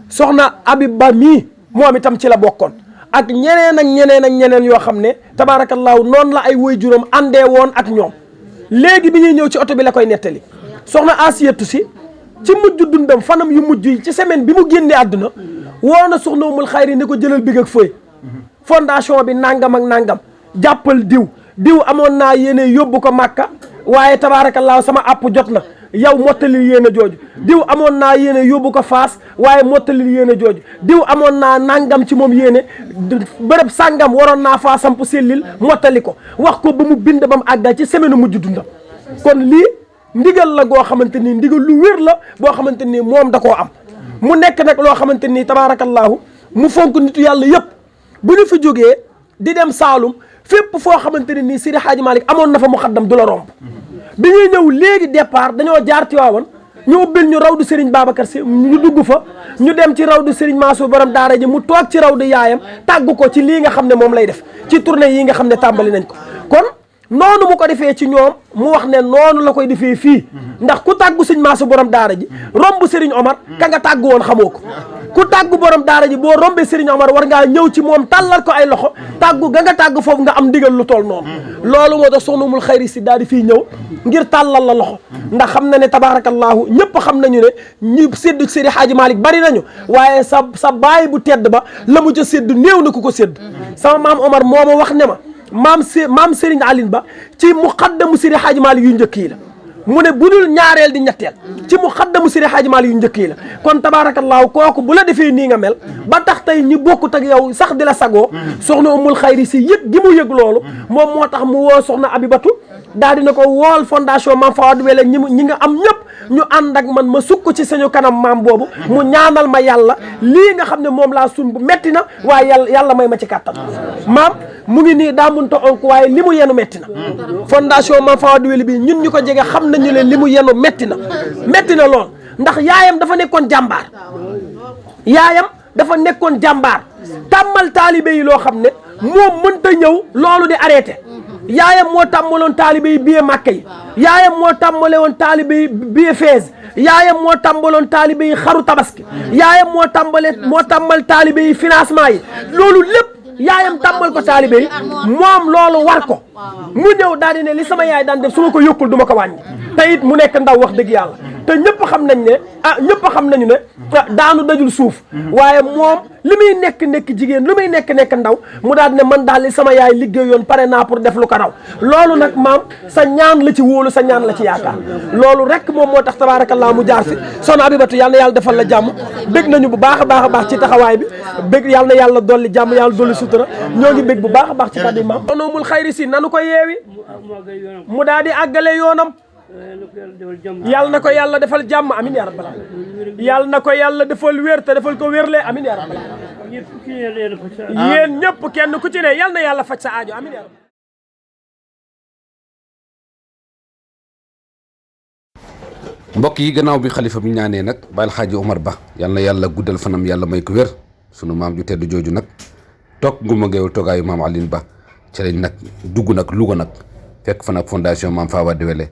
soxna Habib Ba mii moom itam ci la bokkoon ak ñeneen yoo xam ne tabaarakallaahu noonu la ay waajuram àndee woon ak ñoom léegi bi ñuy ñëw ci oto bi la koy nettali soxna Asiyatu si ci mujj dundam fanam yu mujj yi ci semaine bi mu génnee àdduna woo na soxna Umul Xayri ni ko jëlal big ak fëy fondation bi nangam ak nangam jàppal diw amoon naa yéene yóbbu ko Màkka waaye tabaarakallaahu sama àpp jot na yow mottalil yéene jooju diw amoon naa yéene yóbbu ko Faas waaye mottalil yéene jooju diw amoon naa nangam ci moom yéene bërëb sàngam waroon naa faa samp sellil mottali ko wax ko ba mu bind ba mu àggal ci semaine mujj dundam kon lii ndigal la goo xamante nii ndigal lu wér la boo xamante nii moom da koo am mu nekk nag loo xamante nii tabaarakallaahu mu fonk nitu yàlla yëpp bu ñu fi jógee di dem Saalum fépp foo xamante ne nii Seydi Hadji Malick amoon na fa mu xaddam du la romb bi ñuy ñëw léegi départ dañoo jaar Tiwaawan ñu ubbil ñu rawdu Serigne Babacar Sy ñu dugg fa ñu dem ci rawdu Serigne Mansour borom daara ji mu toog ci rawdu yaayam tàggu ko ci lii nga xam ne moom lay def ci tournée yi nga xam ne tàmbali nañ ko kon noonu mu ko defee ci ñoom mu wax ne noonu la koy defee fii ndax ku tàggu Serigne Mansour borom daara ji romb Serigne Omar ka nga tàggu woon xamoo ko ku tàggu borom daara ji boo rombee Serigne Omar war ngaa ñëw ci moom tàllal ko ay loxo tàggu ga nga tàggu foofu nga am ndigal lu toll noonu loolu moo tax soxna Umul Xayri si daal di fii ñëw ngir tàllal la loxo ndax xam na ne tabaarakallaahu ñëpp xam nañu ne ñi sédd Seydi Hadji Malick bari nañu waaye sa baay bu tedd ba la mu ca sédd néew na ku ko sédd sama maam Omar moo ma wax ne ma maam Serigne Aline Ba ci muqaddamu Seydi Hadji Malick yu njëkk yi la mu ne bu dul ñaareel di ñetteel ci muqaddamu Seydi Hadji Malick yu njëkk yi la kon tabaarakallaahu kooku bu la defee nii nga mel ba tax tey ñi bokkut ak yow sax di la sagoo soxna Umul Xayri si yëg gi mu yëg loolu moom moo tax mu woo soxna Abibatu daal dina ko wool fondation Mame Fawade Wele ñi nga am ñëpp ñu ànd ak man ma sukk ci sañu kanam maam boobu mu ñaanal ma yàlla lii nga xam ne moom laa sun bu metti na waaye yàlla may ma ci kàttan maam mu ngi nii daa munta onk waaye li mu yenu metti na fondation Mame Fawade Wele bi ñun ñu ko jege xam nañu leen li mu yenu metti na lool ndax yaayam dafa nekkoon jàmbaar tàmmal taalibe yi loo xam ne moom mënta ñëw loolu di arrêté yaayam moo tàmmaloon taalibe yi billet Màkka yi yaayam moo tàmmale woon taalibe yi billet Fès yaayam moo tàmbaloon taalibe yi xaru tabaski yaayam moo tàmmal taalibe yi financement yi loolu lépp yaayam tàmmal ko taalibe yi moom loolu war ko mu ñëw daal di ne li sama yaay daan def su ma ko yokkul du ma ko wàññi te it mu nekk ndaw wax dëgg yàlla te ñëpp xam nañu ne daanu dajul suuf waaye moom li muy nekk jigéen lu muy nekk ndaw mu daal ne man daal li sama yaay liggéeyoon pare naa pour def lu ko raw loolu nag maam sa ñaan la ci wóolu sa ñaan la ci yaakaar loolu rek moom moo tax tabaarakallaa mu jaar fi soxna Abibatu yal na yàlla defal la jàmm bég nañu bu baax a baax ci taxawaay bi bég yal na yàlla dolli jàmm yàlla dolli sutura ñoo ngi bég bu baax a baax ci kàddu maam soxna Umul Xayri si nanu ko yeewi mu daal di àggale yoonam yàlla na ko yàlla defal jàmm amin yaa rabbal aalamiin yàlla na ko yàlla defal wér te defal ko wérle amin yaa rabbal aalamiin yéen ñëpp kenn ku ci ne yàlla na yàlla faj sa aajo amin yaa rabbal
mbokk yi gannaaw bi xalifa bi ñaanee nag Baye Alxaaji Omar Ba yal na yàlla guddal fanam yàlla may ko wér sunu maam ju tedd jooju nag toog nguma ngeewul toogaayu maam Alioune Ba ci lañ nag dugg nag Louga nag fekk fa nag fondation Maam Fawade Wele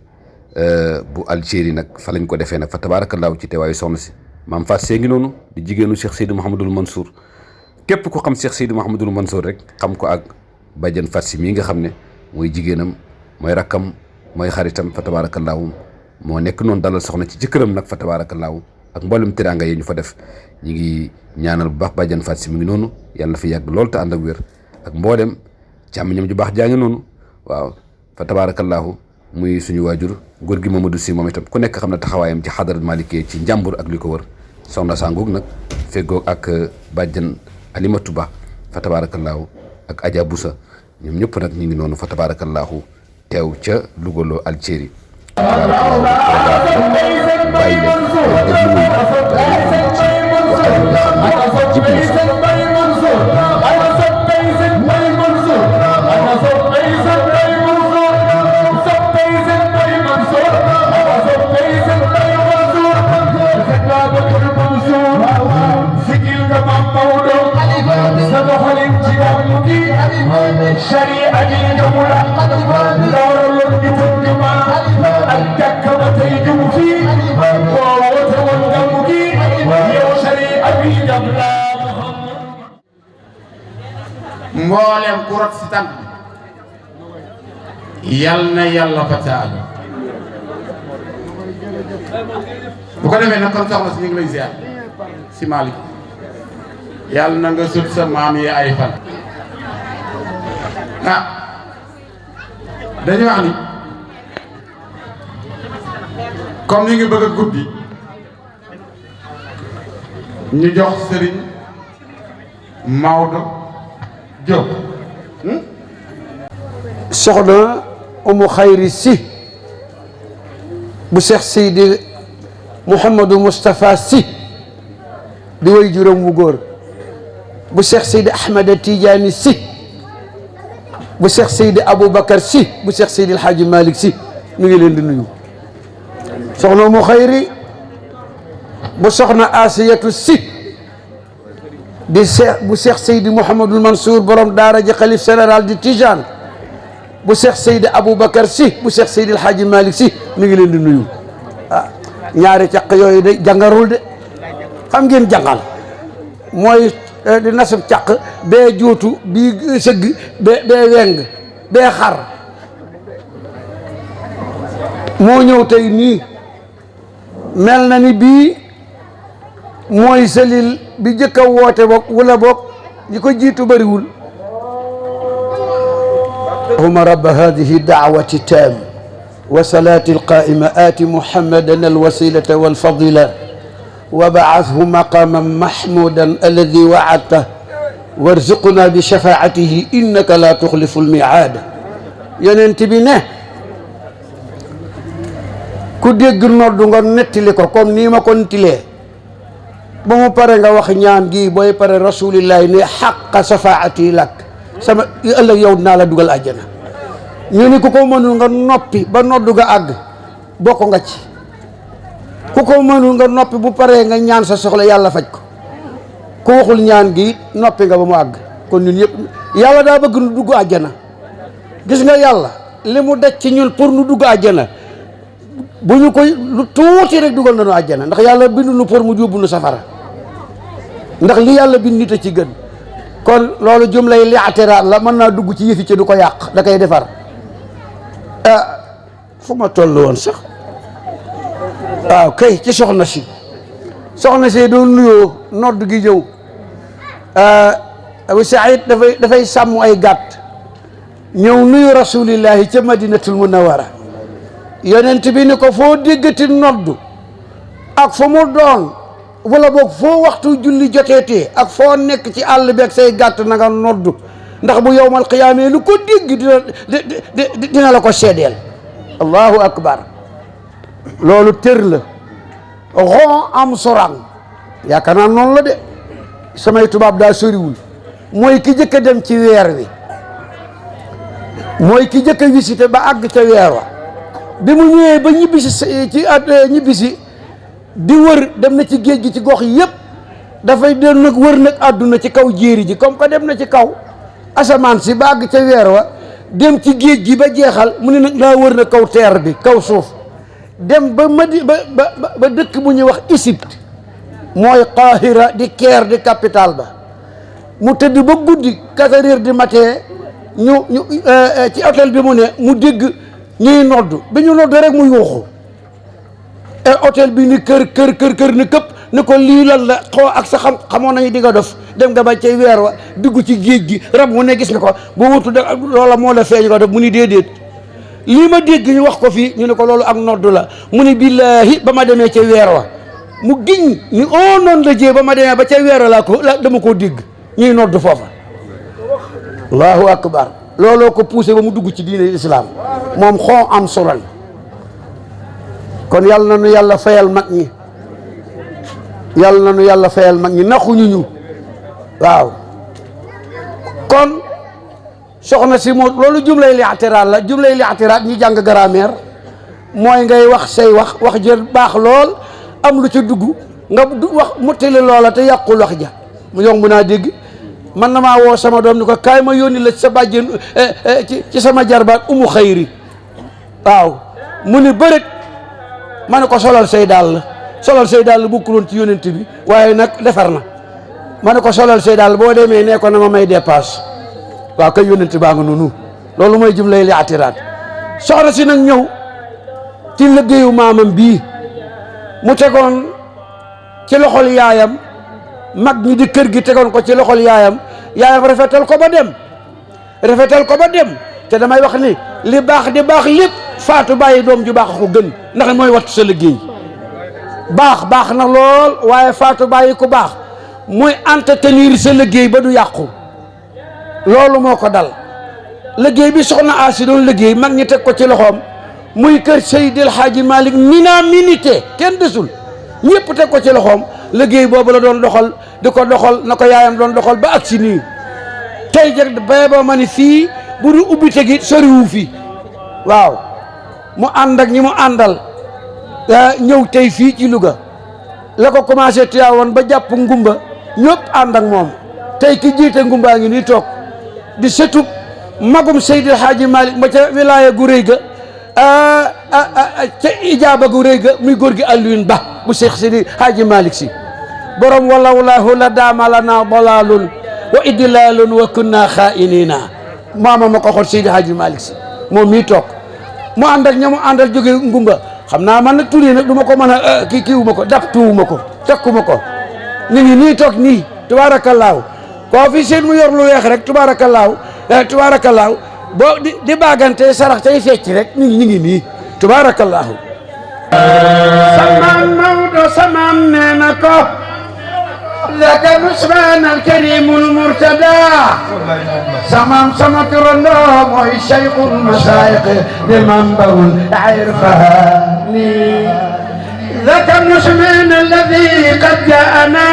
bu Algérie nag fa lañ ko defee nag fa tabaarakallaahu ci teewaayu soxna si maam Faat see ngi noonu di jigéenu Cheikh Seydou Mouhamadul Mansour képp ku xam Cheikh Seydou Mouhamadul Mansour rek xam ko ak bàjjan Faat si mii nga xam ne mooy jigéenam mooy rakkam mooy xaritam fa tabaarakallaahu moo nekk noonu dalal soxna ci jëkkëram nag fa tabaarakallaahu ak mboolem teraanga yi ñu fa def ñi ngi ñaanal bu baax bàjjan Faat si mi ngi noonu yàlla na fi yàgg lool te ànd ak wér ak mboolem càmmiñam ju baax jaa ngi noonu waaw fa tabaarakallaahu muy suñu waajur góor gi Mamadou Si moom itam ku nekk xam ne taxawaayam ci xadarat Maalikee ci njàmbur ak li ko wër soxna Sangoog nag feggoog ak bàjjan Alimatu Ba fa tabaarakallaahu ak Adja Boussa ñoom ñëpp nag ñu ngi noonu fa tabaarakallaahu teew ca Louga Algérie tabaarakallaahu bàyyi leen déglu wuy ci waxtaan bi nga xam ne jib na fa
mboolem ku rot si tànk bi yal na yàlla fataal bu ko defee nag kon soxna si ñu ngi lay ziar si Malick yàlla na nga sut sa maam yi ay fan dañu wax ni comme ni ngi bëgg a guddi ñu jox Serigne Maodo Diop
soxna Umu Xayri Si bu Cheikh Seydi Mouhamadou Moustapha Si di way juróom wu góor bu Cheikh Seydi Ahmada Tidiane Si bu Cheikh Seydi Aboubacar Si bu Cheikh Seydi El Hadji Malick Si ñu ngi leen di nuyu soxna Umu Xayri bu soxna Asiyatu Si di Cheikh bu Cheikh Seydi Mouhamadul Mansour borom daara ji xalif général di Tijane bu Cheikh Seydi Aboubacar Si bu Cheikh Seydi El Hadji Malick Si mi ngi leen di nuyu ñaari caq yooyu de jàngarul de xam ngeen jàngal mooy di nasab caq bee juutu bii sëgg bee weng bee xar moo ñëw tey nii mel na ni bii mooy selil bi jëkk a woote boog wala boog ñi ko jiitu bëriwul allahumma rabba hadihi daawati taam wa salaati alqaa'ima aati muhammadan alwasilata walfadila wa ba'athhu maqaman mahmudan alladi wa'adta warzuqna bi shafaatihi innaka la tuxlifu almiaada yonent bi ne ku dégg noddu nga nettali ko comme nii ma ko nettilee ba mu pare nga wax ñaan gi booy pare rasulillahi ne xaqa safaati lak sama ëllëg yow dinaa la dugal àjjana ñu ni ku ko mënul nga noppi ba noddu ga àgg bokk nga ci ku ko mënul nga noppi bu paree nga ñaan sa soxla yàlla faj ko ku waxul ñaan gi noppi nga ba mu àgg kon ñun ñëpp yàlla daa bëgg nu dugg àjjana gis nga yàlla li mu daj ci ñun pour nu dugg àjjana bu ñu koy lu tuuti rek dugal nañu àjjana ndax yàlla bindu nu pour mu yóbbu nu safara ndax li yàlla bind nit a ci gën kon loolu jumlay li'tiraat la mën naa dugg ci yëfi ci du ko yàq da koy defar fu ma toll woon sax waaw kay ci soxna si doon nuyoo nodd gi ñëw Abu Saïd dafay sàmm ay gàtt ñëw nuyu rasulillahi ca madinatul munawara yonent bi ni ko foo déggati noddu ak fu mu doon wala boog foo waxtu julli joteetee ak foo nekk ci àll bi ak say gàtt na nga noddu ndax bu yowmal qiyaamee lu ko dégg dina la ko seedeel allahu akbar loolu tër la ron am sorang yaakaar naa noonu la de samay tubaab daa soriwul mooy ki jëkk a dem ci weer wi mooy ki jëkk a visité ba àgg ca weer wa bi mu ñëwee ba ñibbisi ci ñibbisi di wër dem na ci géej gi ci gox yi yëpp dafay dem nag wër nag àdduna ci kaw jéeri ji comme que dem na ci kaw asamaan si ba àgg ca weer wa dem ci géej gi ba jeexal mu ne nag daa wër na kaw terre bi kaw suuf dem ba ba dëkk bu ñuy wax Égypte mooy Qahira di Caire di capitale ba mu tëdd ba guddi 4 heures du matin ñu ci hôtel bi mu ne mu dégg ñuy nodd bi ñu nodd rek mu yuuxu et hôtel bi ni kër ni këpp ni ko lii lan la xoo ak sa xamoon nañu di nga dof dem nga ba cay weer wa dugg ci géej gi rab mu ne gis nga ko bu wutu de loola moo la feeñ nga dof mu ni déedéet lii ma dégg ñu wax ko fii ñu ne ko loolu ak nodd la mu ni billaahi ba ma demee ca weer wa mu giñ ni oo noonu la jee ba ma demee ba ca weer wa laa dama koo dégg ñuy nodd foofa allahu akbar looloo ko poussé ba mu dugg ci diine islam moom xoo am suran kon yàlla na nu yàlla fayal mag ñi yàlla na nu yàlla fayal mag ñi naxuñu ñu waaw kon soxna si moo loolu jumlay li'tiraad la jumlay li'tiraad ñi jàng grammaire mooy ngay wax say wax jël baax lool am lu ca dugg nga wax muttali loola te yàqul wax ja mu yomb naa dégg man na maa woo sama doom ni ko kaay ma yónni la ci sa bàjjen ci sama jarbaat umu xayri waaw mu ni bërët ma ne ko solal say dàll bokkuloon ci yónent bi waaye nag defar na ma ne ko solal say dàll boo demee nee ko na ma may dépasse waaw kay yónent baa nga noonu loolu mooy jumlay li'tiraad soxna si nag ñëw ci liggéeyu maamam bii mu tegoon ci loxol yaayam mag ñi di kër gi tegoon ko ci loxol yaayam rafetal ko ba dem te damay wax ni li baax di baax lépp faatu bàyyi doom ju baax ko gën ndax mooy wattu sa liggéey baax na lool waaye faatu bàyyi ku baax muy entretenir sa liggéey ba du yàqu loolu moo ko dal liggéey bi soxna Asi doon liggéey mag ñi teg ko ci loxoom muy kër Seydil Hadji Malick minité kenn desul ñëpp teg ko ci loxoom liggéey boobu la doon doxal di ko doxal na ko yaayam doon doxal ba agsi nii tey jëg bay ba ma ni fii bu du ubbi tegi soriwu fi waaw mu ànd ak ñi mu àndal ñëw tey fii ci Louga la ko commencé Tivaouane ba jàpp ngumba ñëpp ànd ak moom tey ki jiite ngumbaa ngi nii toog di sëtub magum Seydil Hadji Malick ma ca wilaya gu rëy ga ca ijaaba gu rëy ga muy góor gi Alioune Ba bu Cheikh Seydi Hadji Malick si borom walawlahu la daama lana dalalun wa idlalun wa kunna xaa'inina maama ma ko xool Seydi Hadji Malick si moom mii toog mu ànd ak ña mu àndal jóge ngumba xam naa man nag turi nag du ma ko mën a kiiwuma ko daptuwuma ko takkuma ko ñu ngi nii toog nii tubaarakallaahu koo fi seen mu yor lu weex rek tubaarakallaahu boo di baagante sarax tey fecc rek ñu ngi nii tubaarakallaahu samaam Maodo samaam nee na ko ذاك نسبان الكريم المرتدى سمام ترندو موي شيخ المشايخ لمنبع العرفاني ذاك النسبان الذي قد جاءنا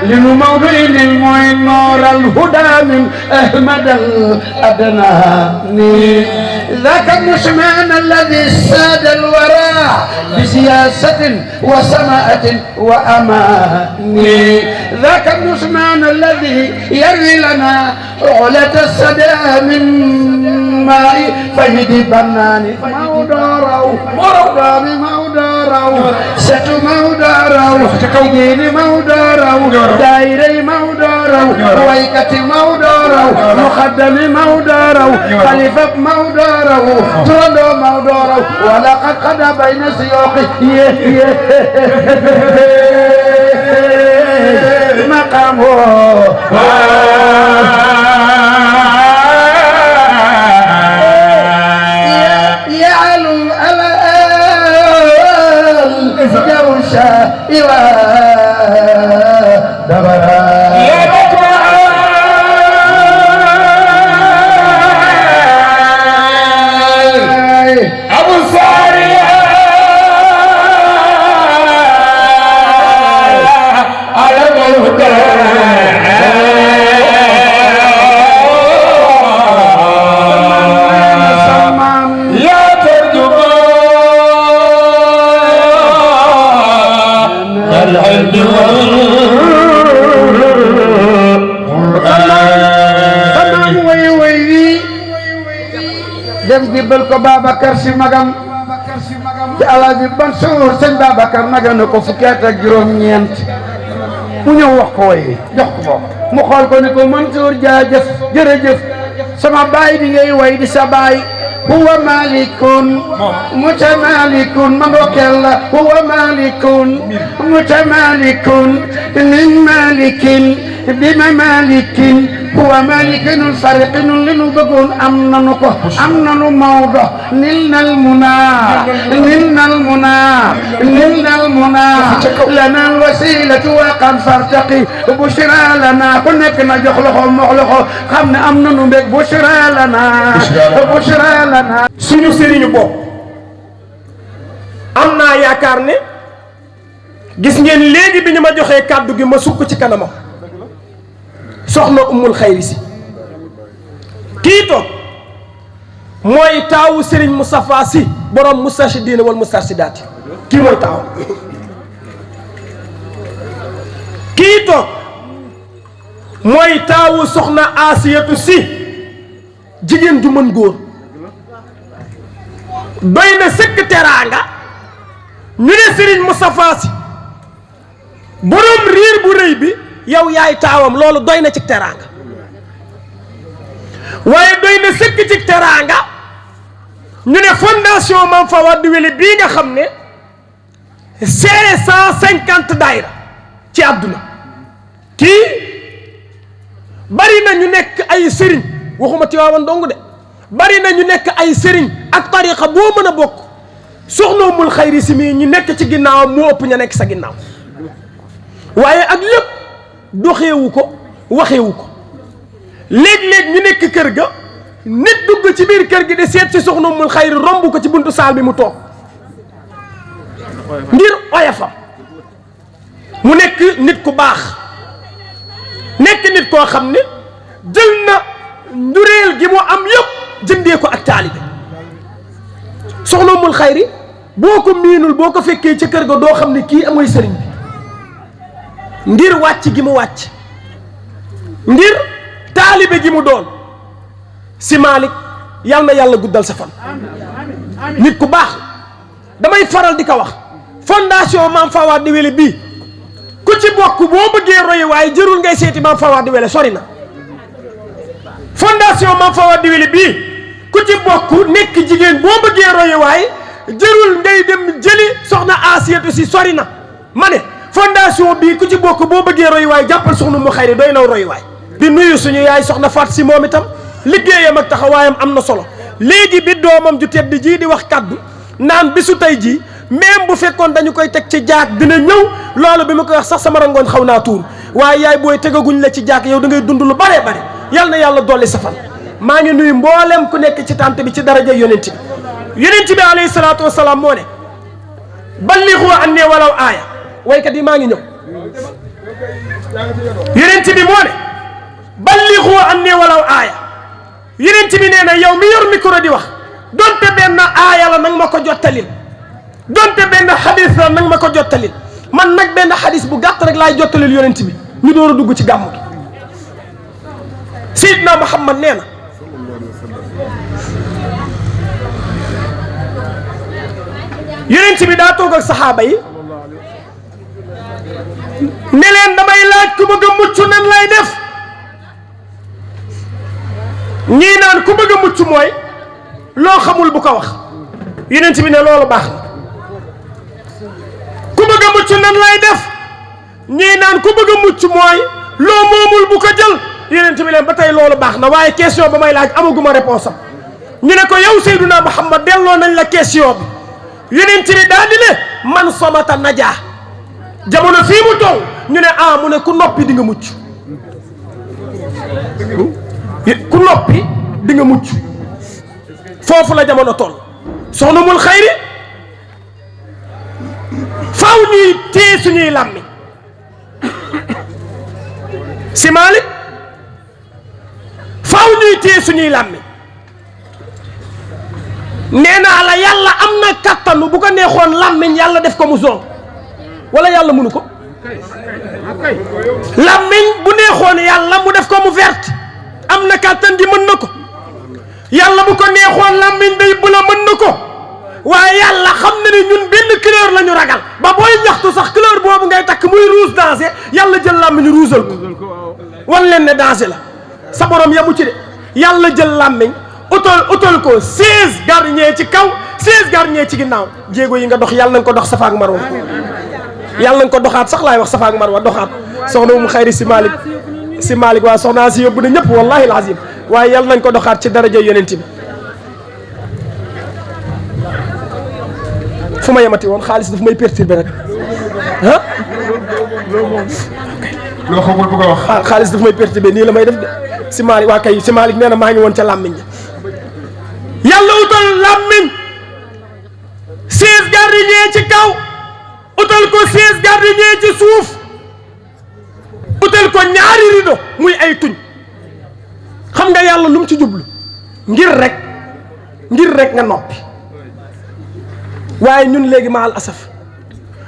لنموضع المعين نور الهدى من أحمد الأدناني ذاك النسبان الذي ساد الورى بسياسة وسماءة وأماني ذاك النسبان الذي يروي لنا علة السدى من ماء فهد بنان مودارو ستو مودارو تكوين مودارو دايري مودارو ويكتي مودارو مخدم مودارو خليفة مودارو ترندو مودارو ولقد قد بين سيوقي مقامه يعلو الجوشة إلى دبرا أبو ساري على jébbal ko Babacar Si magam ci Alaaji Mansour sëñ Babacar naga na ko fukki at ak juróom-ñeent mu ñëw wax ko way jox ko mu xool ko ni ko Mansour jaajëf jërëjëf sama baay bi ngay way di sa baay huwa malikun mutamalikun ma ndokkeel la huwa malikun mutamalikun min malikin bima malikin huwa malikinul fariqinul li nu bëggoon am nanu ko am nanu Maodo nil nal muna nilnal muna lana wasilatu wa qad fartaqi bushra lana ku nekk na jox loxo mox loxo xam ne am nanu mbég bushra lana
suñu sëriñu bopp am naa yaakaar ne gis ngeen léegi bi ñu ma joxee kàddu gi ma sukk ci kanamam soxna Ummul Xayri Si kii toog mooy taawu Serigne Moustapha Sy borom Moustarchidina wal Moustarchidaati kii mooy taawu kii toog mooy taawu soxna Asiyatu Si jigéen ju mën góor doy na sëkk teraanga ñu ne Serigne Moustapha Sy borom riir bu rëy bi yow yaay taawam loolu doy na ci teraanga waaye doy na sëkk ci teraanga ñu ne fondation Mame Fawade Wellé bii nga xam ne 550 daayira ci àdduna kii bari na ñu nekk ay sëriñ waxuma Tiwaawan dong de bari na ñu nekk ay sëriñ ak tariqa boo mën a bokk soxna Ummul Xayri Si mii ñu nekk ci ginnaawam moo ëpp ña nekk sa ginnaaw waaye ak lépp doxewu ko waxewu ko léeg-léeg ñu nekk kër ga nit dugg ci biir kër gi di seet ci soxna Ummul Xayri romb ko ci buntu saal bi mu toog ngir oyofam mu nekk nit ku baax nekk nit koo xam ne jël na njureel gi mu am yëpp jëndee ko ak taalibe soxna Ummul Xayri boo ko miinul boo ko fekkee ci kër ga doo xam ne kii amooy sëriñ bi ngir wàcc gi mu wàcc ngir taalibe gi mu doon si Malick yal na yàlla guddal sa fan nit ku baax damay faral di ko wax fondation Mame Fawade Wellé bii ku ci bokk boo bëggee roy waaye jërul ngay seeti Mame Fawade Wellé sori na fondation Mame Fawade Wellé bii ku ci bokk nekk jigéen boo bëggee roy waaye jërul ngay dem jëli soxna Asiyatu Si sori na ma ne fondation bii ku ci bokk boo bëggee roy waay jàppal soxna Ummul Xayri doy naw roy waay di nuyu suñu yaay soxna Faat Si moom itam liggéeyam ak taxawaayam am na solo léegi bi doomam ju tedd jii di wax kaddu naan bisu tey jii même bu fekkoon dañu koy teg ci jaak dina ñëw loolu bi ma koy wax sax sama rangoon xaw naa tuur waaye yaay booy tegaguñ la ci jaak yow da ngay dund lu bare bare yal na yàlla dolli sa fan maa ngi nuyu mboolem ku nekk ci tànt bi ci daraja yonent bi alayhi salaatu wasalaam moo ne ballighu anni walaw aaya waykat yi maa ngi ñëw yonent bi moo ne ballighu anni walaw aaya yonent bi nee na yow mi yor micro di wax donte benn aaya la nag ma ko jottalil donte benn xadis la nag ma ko jottalil man nag benn xadis bu gàtt rek laay jottalil yonent bi ñu door a dugg ci gàmmu gi Seydina Muhammad nee na yonent bi daa toog ak saxaaba yi ne leen damay laaj ku bëgg a mucc nan lay def ñii naan ku bëgg a mucc mooy loo xamul bu ko wax yonent bi ne loolu baax na ku bëgg a mucc nan lay def ñii naan ku bëgg a mucc mooy loo moomul bu ko jël yonent bi leen ba tey loolu baax na waaye question ba may laaj amaguma réponse am ñu ne ko yow Seydina Muhammad delloo nañ la question bi yonent bi daal di ne man somata najaa jamono fii mu toll ñu ne mu ne ku noppi di nga mucc ku noppi di nga mucc foofu la jamono toll soxna Ummul Xayri faaw ñuy téye suñuy làmmi si Malick faaw ñuy téye suñuy làmmi nee naa la yàlla am na kattanu bu ko neexoon làmmiñ yàlla def ko mu zone wala yàlla mënu ko làmmiñ bu neexoon yàlla mu def ko mu verte am na kattan gi mën na ko yàlla bu ko neexoon làmmiñ day bu la mën na ko waaye yàlla xam na ne ñun benn couleur la ñu ragal ba booy ñaxtu sax couleur boobu ngay takk muy rouge danger yàlla jël làmmiñ ruusal ko wan leen ne danger la sa borom yamu ci de yàlla jël làmmiñ utal ko 16 gardien ci kaw 16 gardien ci ginnaaw jéego yi nga dox yàlla nañ ko dox safa ak marwa yàlla nañ ko doxaat sax laay wax safa ak marwa doxaat soxna mu xayri si Malick waaye soxnaa si yóbbu na ñëpp wallahi alazim waaye yàlla nañ ko doxaat ci daraja yonent bi fu ma yemati woon xaalis daf may perturbé nag ah
loo xamul bëgg a wax.
xaalis daf may perturbé nii la may def de si Malick waa kay si Malick nee na maa ngi woon ca làmmiñ yàlla utal làmmiñ 16 gardien ci kaw utal ko 16 gardien ci suuf utal ko ñaari rido muy ay tuñ xam nga yàlla lu mu ci jublu ngir rek nga noppi waaye ñun léegi maal asaf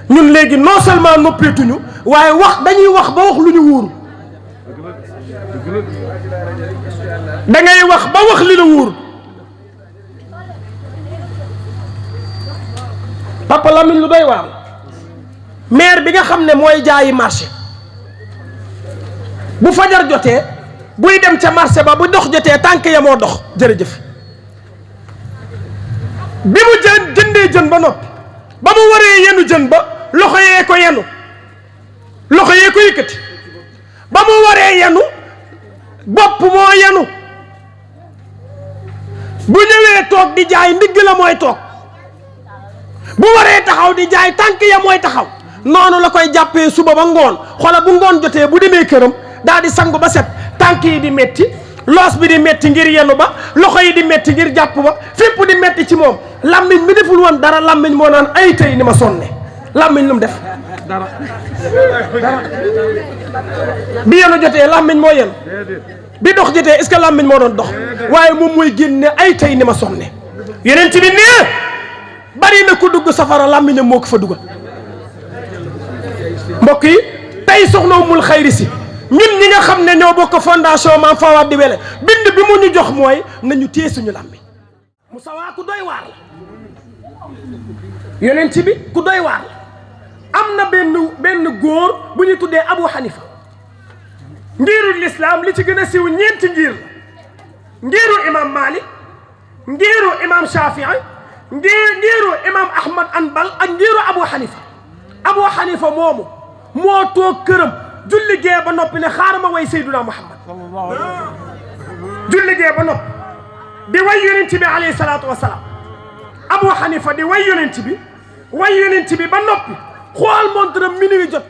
ñun léegi non seulement noppeetuñu waaye dañuy wax ba wax lu ñu wóoru da ngay wax ba wax li la wóoru Papa Lamine lu doy waar maire bi nga xam ne mooy jaayi marché bu fajar jotee buy dem ca marché ba bu dox jotee tànk ya moo dox jërëjëf bi mu jëndee jën ba noppi ba mu waree yenu jën ba loxo yee ko yëkkati ba mu waree yenu bopp moo yenu bu ñëwee toog di jaay ndigg la mooy toog bu waree taxaw di jaay tànk ya mooy taxaw noonu la koy jàppee suba ba ngoon xoola bu ngoon jotee bu demee këram daal di sangu ba set tànk yi di metti loos bi di metti ngir yenu ba loxo yi di metti ngir jàpp ba fépp di metti ci moom làmmiñ mi deful woon dara làmmiñ moo naan ay tey ni ma sonne làmmiñ lu mu def dara bi yenu jotee làmmiñ moo yenu bi dox jotee est-ce que làmmiñ moo doon dox waaye moom mooy génne ay tey ni ma sonne yeneen ci bi nee bari na ku dugg safara làmmiñam moo ko fa dugal mbokk yi tey soxna Umul Xayri si ñun ñi nga xam ne ñoo bokk fondation Mame Fawade di Wele bind bi mu ñu jox mooy nañu téye suñu làmmiñ Moussa waa ku doy waar la yonent bi ku doy waar la am na benn góor bu ñu tuddee Abu Hanifa ngiiru lislaam li ci gën a siiw ñeenti ngir la ngiiru imam Malik ngiiru imam Shafii ngiiru imam Ahmad Anbal ak ngiiru Abu Hanifa moomu moo toog këram julli gee ba noppi ne xaaral ma way Seyduna Muhammad julli gee ba noppi di way yonent bi alayhi salaatu wa salaam Abu Hanifa di way yonent bi ba noppi xool montre minuit jot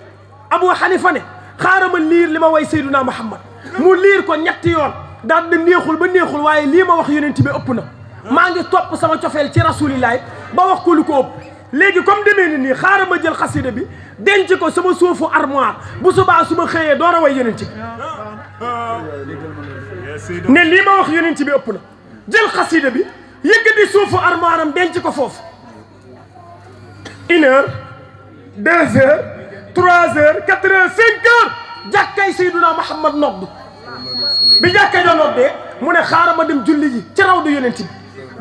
Abu Hanifa ne xaaral ma liir li ma way Seyduna Muhammad mu liir ko ñetti yoon daal di neexul ba neexul waaye lii ma wax yonent bi ëpp na maa ngi topp sama cofeel ci rasulillahi ba wax ko lu ko ëpp léegi comme demee ni nii xaaral ma jël xasida bi denc ko sama suufu armoire bu subaa su ma xëyee door a way yonent bi ne lii ma wax yonent bi ëpp na jël xasida bi yëkkati suufu armoire am denc ko foofu 1 heure 2 heures 3 heures 4 heures 5 heures jàkkay Seyduna Muhammad nodd bi jàkkay da noddee mu ne xaaral ma dem julli ji ci rawdu yonent bi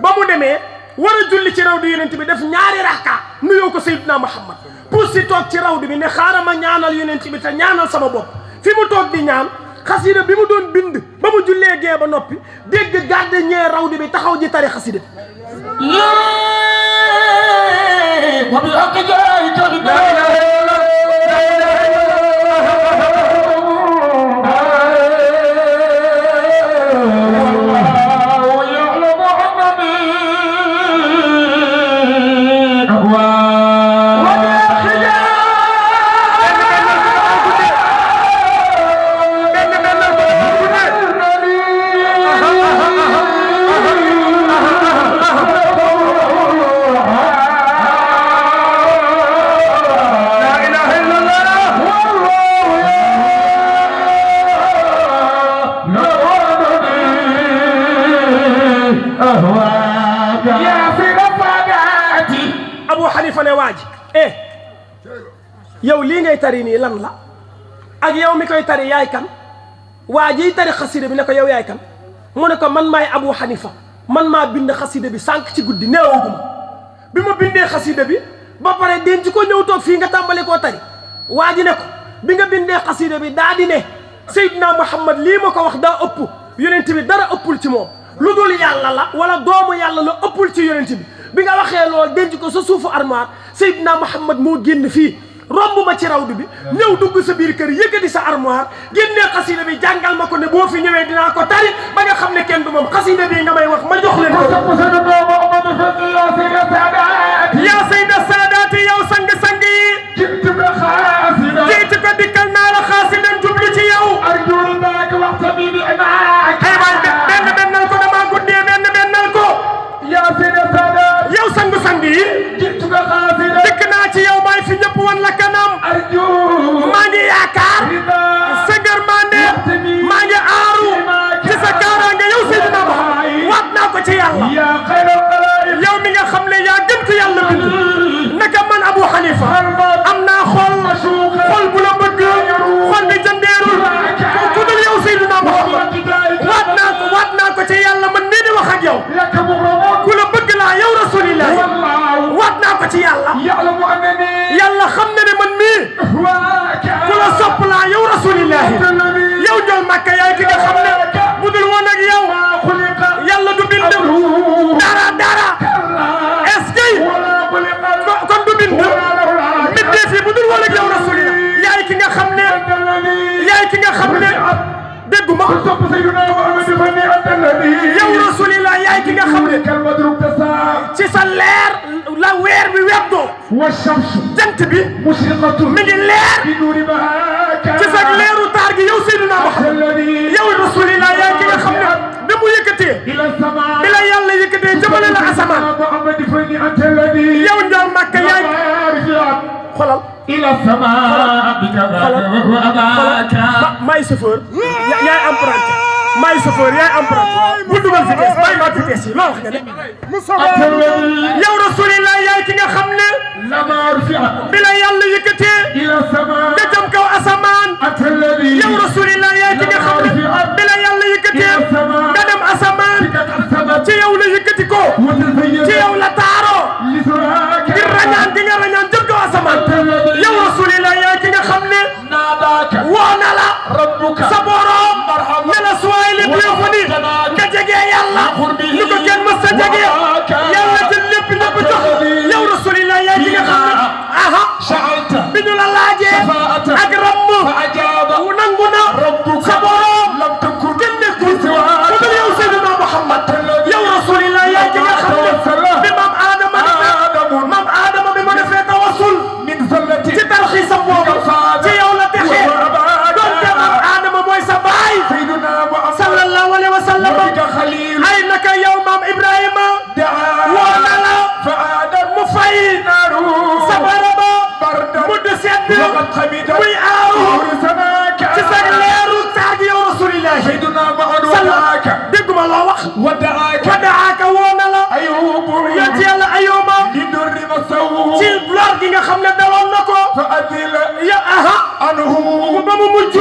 ba mu demee war a julli ci rawdu yonent bi def ñaari rakka nuyoo ko Seydina Muhammad pour si toog ci rawdu bi ne xaaral ma ñaanal yonent bi te ñaanal sama bopp fi mu toog di ñaan xasida bi mu doon bind ba mu jullee gee ba noppi dégg garde ñee rawdu bi taxaw ji tari xasida yow lii ngay tari nii lan la ak yow mi koy tari yaay kan waa jiy tari xasida bi ne ko yow yaay kan mu ne ko man maay Abu Hanifa man maa bind xasida bi sànq ci guddi neewaguma bi ma bindee xasida bi ba pare denc ko ñëw toog fii nga tàmbale koo tari waa ji ne ko bi nga bindee xasida bi daa di ne Seydina Muhammad lii ma ko wax daa ëpp yonent bi dara ëppul ci moom lu dul yàlla la wala doomu yàlla la ëppul ci yonent bi nga waxee loolu denc ko sa suufu armoire Seydina Muhammad moo génn fii romb ma ci rawdu bi ñëw dugg sa biir kër yëkkati sa armoire génnee xasida bi jàngal ma ko ne boo fi ñëwee dinaa ko tari ba nga xam ne kenn du moom xasida bi nga may wax ma jox leen ko yaa sayda saadaati yow sang-sang yi jiitu ko dikkal naa la xaasidan jublu ci yow ay waay benn bennal ko dama guddee benn bennal ko yow sang-sang yi dikk naa ci yow baay fi ñëpp wan la kanam maa ngi yaakaar sa ngërmande maa ngi aaru ci sa kaaraange yow Seydina Muhammad waat naa ko ci yàlla yow mi nga xam ne yaa gën ko yàlla bind naka man Abu Hanifa am naa xol bu la bëgg xol bi jëndeerul ku dul yow Seydina Muhammad waat naa ko ci yàlla man nii di wax ak yow ku la bëgg laa yow rasulillah waat naa ko ci yàlla yàlla xam na ne man mii ku la sopp laa yow rasulillah yow ñool Makka yaay ki nga xam ne bu dul woon ak yow yàlla du bind dara est-ce que kon du bind mbindee fi bu dul woon ak yow rasulillah yaay ki nga xam ne dégguma yow rasulillah yaay ki nga xam ne ci sa leer la weer bi weddoo jant bi mi ngi leer ci sa leeru taar gi yow Seydina Muhammad yow rasulillah yaay ki nga xam ne bi mu yëkkatee bi la yàlla yëkkatee jëmale la asamaan yow njool Makka yaay xolal maay chauffeur yaay emprunté maay chauffeur yaay emprunté bu dugal vitesse bàyyi ma vitesse yi loo wax nga ne yow rasulillah yaay ki nga xam ne bi la yàlla yëkkatee nga jëm kaw asamaan yow rasulillah yaay ki nga xam ne bi la yàlla yëkkatee nga dem asamaan ci yow la yëkkati ko ci yow la taaroo ngir rañaan gi nga rañaan jëm kaw asamaan yow rasulillah yaay ki nga xam ne woo na la sa borom ne la suwaay li téléphone nga jege yàlla lu ko kenn mës a jege yàlla jël lépp jox yow rasulillah yaay ki nga xam ne bi ñu la laajee ak ramm nangu na sa borom kenn nekkul ku dul yow Seydina Muhammad yow rasulillah yaay ki nga xam ne bi maam Adama bi ma defee tawassul ci talxiisam boobu ci yow la texee doonte maam Adama mooy sa baay sallallahu alayhi wa sallam ay naka yow maam Ibrahima woo na la mu fay safara ba mu du sedd muy aaru ci sa leeru taar gi yow rasulillah dégguma loo wax wadaaka woo na la yonent yàlla Ayuba ci lor gi nga xam ne daloon na ko ba mu mujj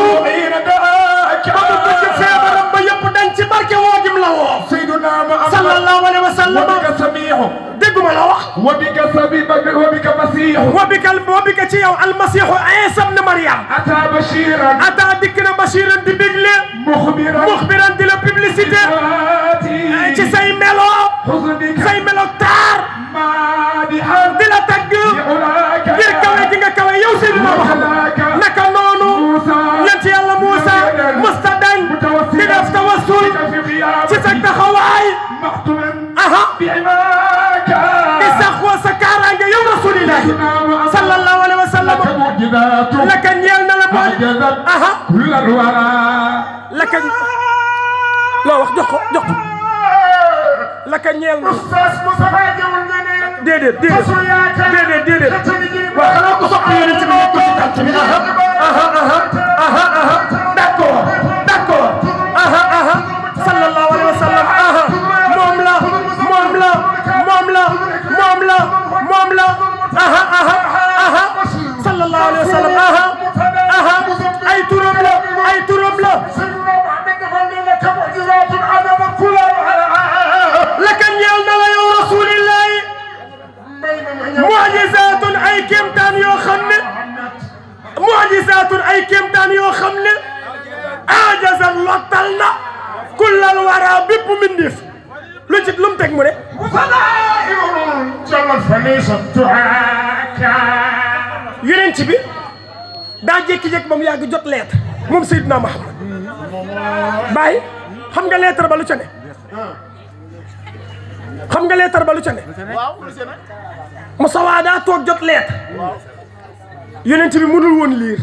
feebaram ba yëpp dañ ci barke woo gim la woo sallallahu alayhi wa sallam dégguma la wax wabika ci yow almasihu Isa ibn Maryam ata dikk na bashiran di bégle muxbiran di la publicité ci say melo taar di la tagg ngir kawe gi nga kawe yow Seydina Muhammad naka noonu yonent yàlla Muusa musta dañ di def tawassul ci sa taxawaay di saxoo sa kaaraange yow rasulillah sallallahu alayhi wa sallam laka ñeel na la mooy laka loo wax jox ko laka ñeel na déedéet waaw xanaa ko sopp yéen ci biir ko ci tànt bi d'accord sallallahu alayhi wa sallam moom la sallallahu alayhi wa sallam ay turam la mu'jizaatun ay kéemtaan yoo xam ne mu'jizaatun ay kéemtaan yoo xam ne ajazan lottal na kullal wara bépp mbindeef lu ci lu mu teg mu ne yeneen ci bi daa jékki-jékki ba mu yàgg jot lettre moom Seydina Muhammad bàyyi xam nga lettre ba lu ca ne xam nga lettre ba lu ca ne Moussa daa toog jot lettre yonent bi mënul woon liir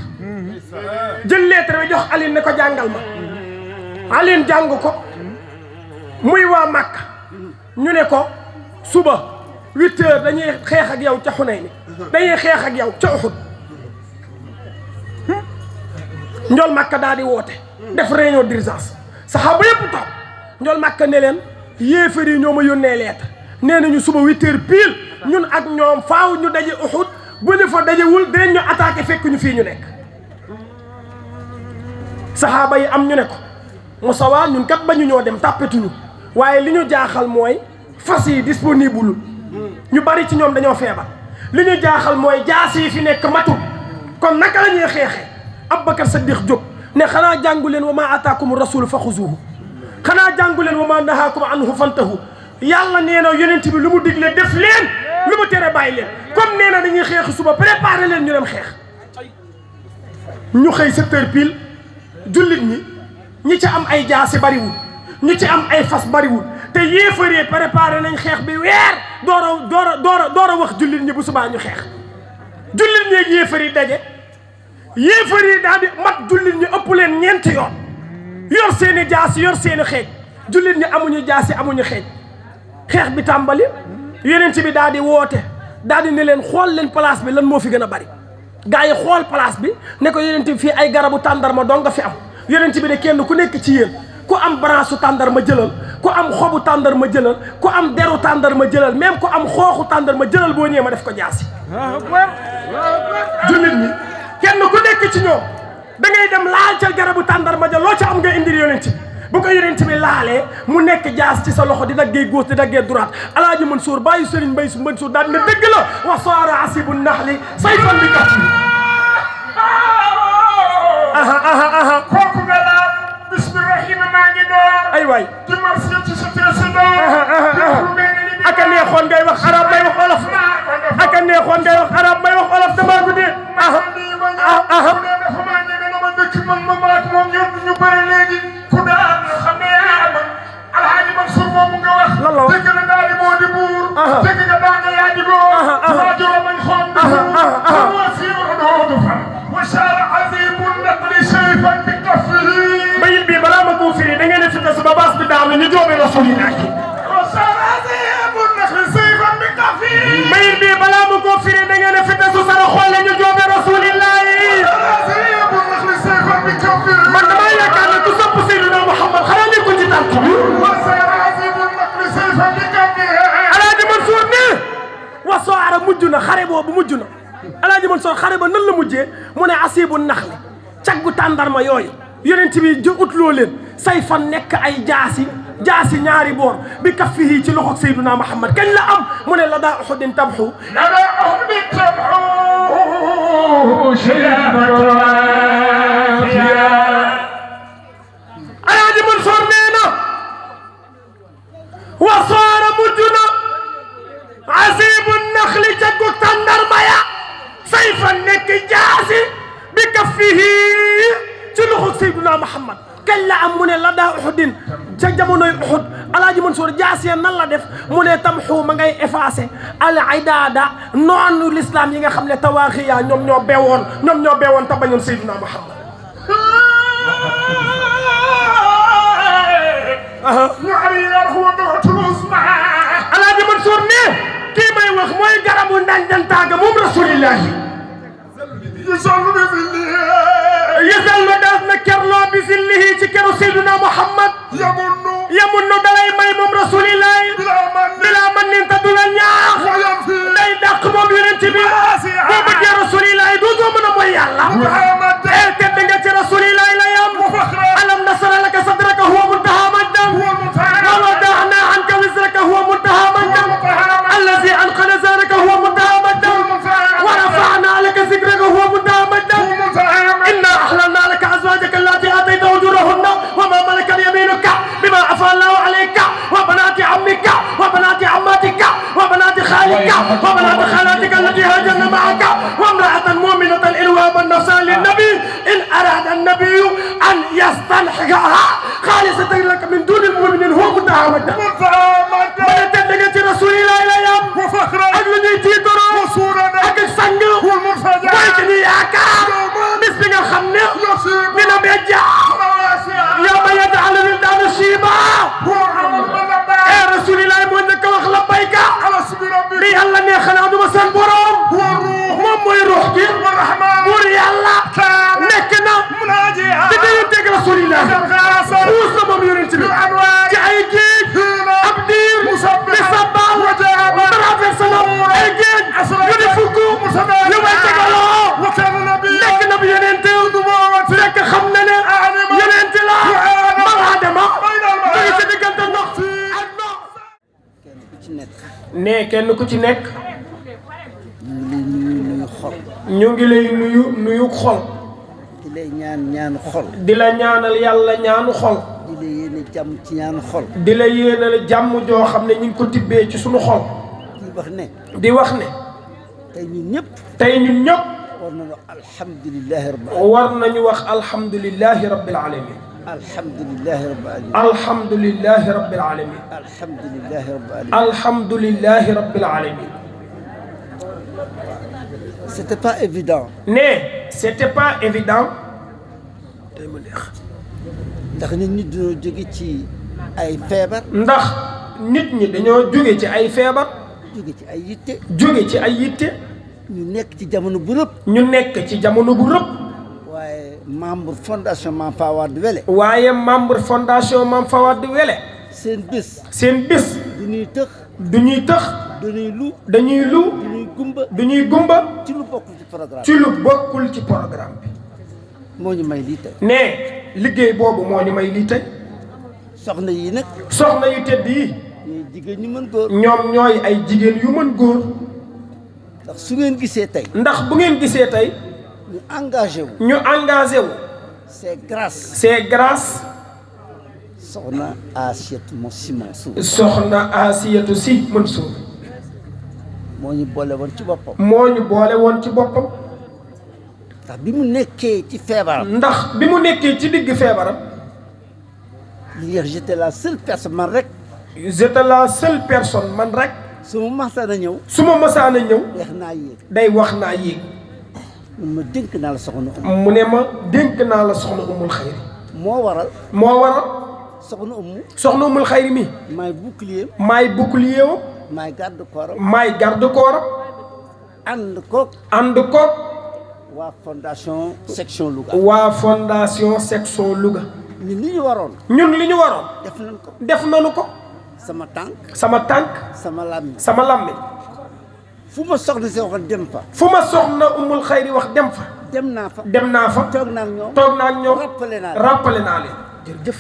jël lettre bi jox Aline ne ko jàngal ma Aline jàng ko muy waa Makka ñu ne ko suba 8 heures dañuy xeex ak yow ca Xunayn dañuy xeex ak yow ca Uhud Njool Makka daal di woote def réunion d'urgence saxaaba yëpp toog Njool Makka ne leen yéefar yi ñoo ma yónnee lettre nee nañu suba 8 heures pile ñun ak ñoom faaw ñu daje Uhud bu ñu fa dajewul dinañ ñu attaqué fekk ñu fii ñu nekk saxaaba yi am ñu ne ko Moussa ñun kat bañu ñoo dem tàppetuñu waaye li ñu jaaxal mooy fas yi disponible ñu bari ci ñoom dañoo feebar li ñu jaaxal mooy jaas yi fi nekk matul kon naka la ñuy xeexee Abubakar Saddiq jóg ne xanaa jàngu leen wa maa ataakum rasul fa xuzuhu xanaa jàngu leen wa maa nahaakum anhu fantahu yàlla nee na yonent bi lu mu digle def leen lu mu tere bàyyi leen comme nee na dañuy xeexi suba préparé leen ñu dem xeex ñu xëy 7 heures pile jullit ñi ci am ay jaasi bariwul ñu ci am ay fas bariwul te yéefaree préparé nañ xeex bi weer door a wax jullit ñi bu subaa ñu xeex jullit ñi ak yéefar yi daje yéefar yi daal di mat jullit ñi ëpp leen ñeenti yoon yor seeni jaasi yor seeni xeej jullit ñi amuñu jaasi amuñu xeej xeex bi tàmbali yeneen ci bi daal di woote daal di ne leen xool leen place bi lan moo fi gën a bari gaa yi xool place bi ne ko yeneen bi fii ay garabu tàndarma dong nga fi am yeneen bi ne kenn ku nekk ci yéen ku am branche su tàndarma jëlal ku am xobu tàndarma jëlal ku am deru tàndarma jëlal même ku am xooxu tàndarma jëlal boo ñëwee ma def ko jaasi jullit ñi kenn ku nekk ci ñoom da ngay dem laal ca garabu tàndarma ja loo ca am nga indi yonent bi bu ko yonent bi laalee mu nekk jaas ci sa loxo di daggee gauche di daggee droite alaaji Mansour bàyyi Serigne Mbaye su Mansour daal ne dëgg la wa saara asibu naxli sayfan bi kat
kooku nga laal bismillahima maa ngi door
ay waay
di marsi ci sa teesi door
aka neexoon ngay wax arab may wax olof aka neexoon ngay wax arab may wax olof damaa guddee
dafa maa ñeme na ma dëkk man ma maak moom ñu bëri léegi ku daan xam ne yaa man alhaaji Mansour moomu nga wax dëgg la daal di moo di buur dëgg nga daa nga yaa di góor waajoo mañ xoom di buur wa siiru doodu fan wa saara azibu naqli sayfan bi kafihi
bayit bi balaa ma koo firi da ngeen a fita suba baas bi daanu ñu joobe rasulillah
wa saara azibu naqli sayfan bi kafihi
bayit bi balaa ma koo firi da ngeen a fita su sara xool ñu joobe rasulillah man damaa yaakaar ne ku sopp Seydina Muhammad xanaa nekkul ci tànk bi alaaji Mansour ne wa soara mujj na xare boobu mujj na alaaji Mansour xare ba nan la mujjee mu ne asibu naxli caggu tàndarma yooyu yonent bi ju utloo leen say fan nekk ay jaasi ñaari boor bi kaffihi ci loxo Seydina Muhammad kañ la am mu ne la daa Uhudin tabxu alaaji Mansour nee na wa saara mujj na asibu naxli caggu tàndarma ya say fan nekk jaasi bi kaffihi ci loxo Seydina Muhammad kañ la am mu ne la daa Uhudin ca jamonoy Uhud alaaji Mansour jaasiya nan la def mu ne tamxu ma ngay effacé al idaada noonu l'islam yi nga xam ne tawaaxiya ñoom ñoo beewoon te bañoon Seydina Muhammad alaaji Mansour ne kii may wax mooy garabu ndànjantaaga moom rasulillahi yësallu daas na kerloo bi zillihi ci keru Seydina Muhammad yamunnu dalay may moom rasulillahi bilaa man nin ta du la ñaax day dàq moom yonent bi boo bëggee rasulillahi dootoo mën a mooy yàlla tedd nga ci rasulillahi la yam alam nasara laka sadraka huwa muntaha majdan wa wada'na anka wizraka huwa muntaha majdan allazi anqada zaraka huwa muntaha majdan
أزواجك وبنات خالاتك التي هاجرن معك وامرأة مؤمنة إن وهبت نفسها للنبي إن أراد النبي أن يستنحقها خالصة لك من دون المؤمنين هو متعامد من تدقى رسول الله إلى يوم أجلني تيترو أجل سنگ ويجني ياكا بسم الخمني من أبيجا يوم يجعل الولدان الشيبا يا رسول الله مونك وخلبيك بي الله نيخنا دو مسن بروم موم موي روح جي بور يالا نكنا دي تيك رسول الله موسى موم يونت بي تي اي جيج عبدير بسبا وترافيك سلام اي جيج يوني فوكو يوم تيغالو وكان نبي نك نبي يونت فك خمنا ne yonent la mal adama ci digante ndox ne kenn ku ci nekk ñu ngi lay nuyu xol
di lay ñaan xol
di la ñaanal yàlla ñaanu xol
di la yéene jàmm ci ñaan xol
di la yéenal jàmm joo xam ne ñu ngi ko tibbee ci sunu xol di wax ne
tey ñun ñëpp
war nañu wax alhamdulillahi rabbil alamin alhamdulillahi rabbil alamin alhamdulillahi rabbil alamin
c'était pas évident
c'était pas évident
ndax nit ñi dañoo jóge ci ay feebar
ndax nit ñi dañoo jóge ci ay feebar jóge ci ay yitte
ñu nekk ci jamono bu rëb waaye membre fondation Mame Fawade Wele seen bés du ñuy tëx dañuy lu dañuy gumba ci lu bokkul ci programme bi moo ñu may lii tey
liggéey boobu moo ñu may lii tey
soxna yi nag
soxna yu tedd yi
ñooy jigéen ñu mën góor
ñoom ñooy ay jigéen yu mën góor
ndax su ngeen gisee tey
ndax bu ngeen gisee tey
ñu engagé wu c'est grâce soxna Asietou Sy Mansour moo ñu boole woon ci boppam ndax bi mu nekkee ci feebaram
digg feebaram
j'étais la seule personne man rek su ma masaan a ñëw day wax naa yéeg mun ma dénk naa la soxna
mu ne ma dénk naa la soxna umul xayri
moo waral
soxna umul xayri mi
maay bouclier
maay garde corps
ànd koog waa fondation section Louga ñun li ñu waroon def nañu ko sama tànk sama làmmiñ fu ma soxna si wax dem fa
fu ma soxna umul xayri wax dem fa dem naa fa
toog naa ak ñoom
rappelé naa leen jërëjëf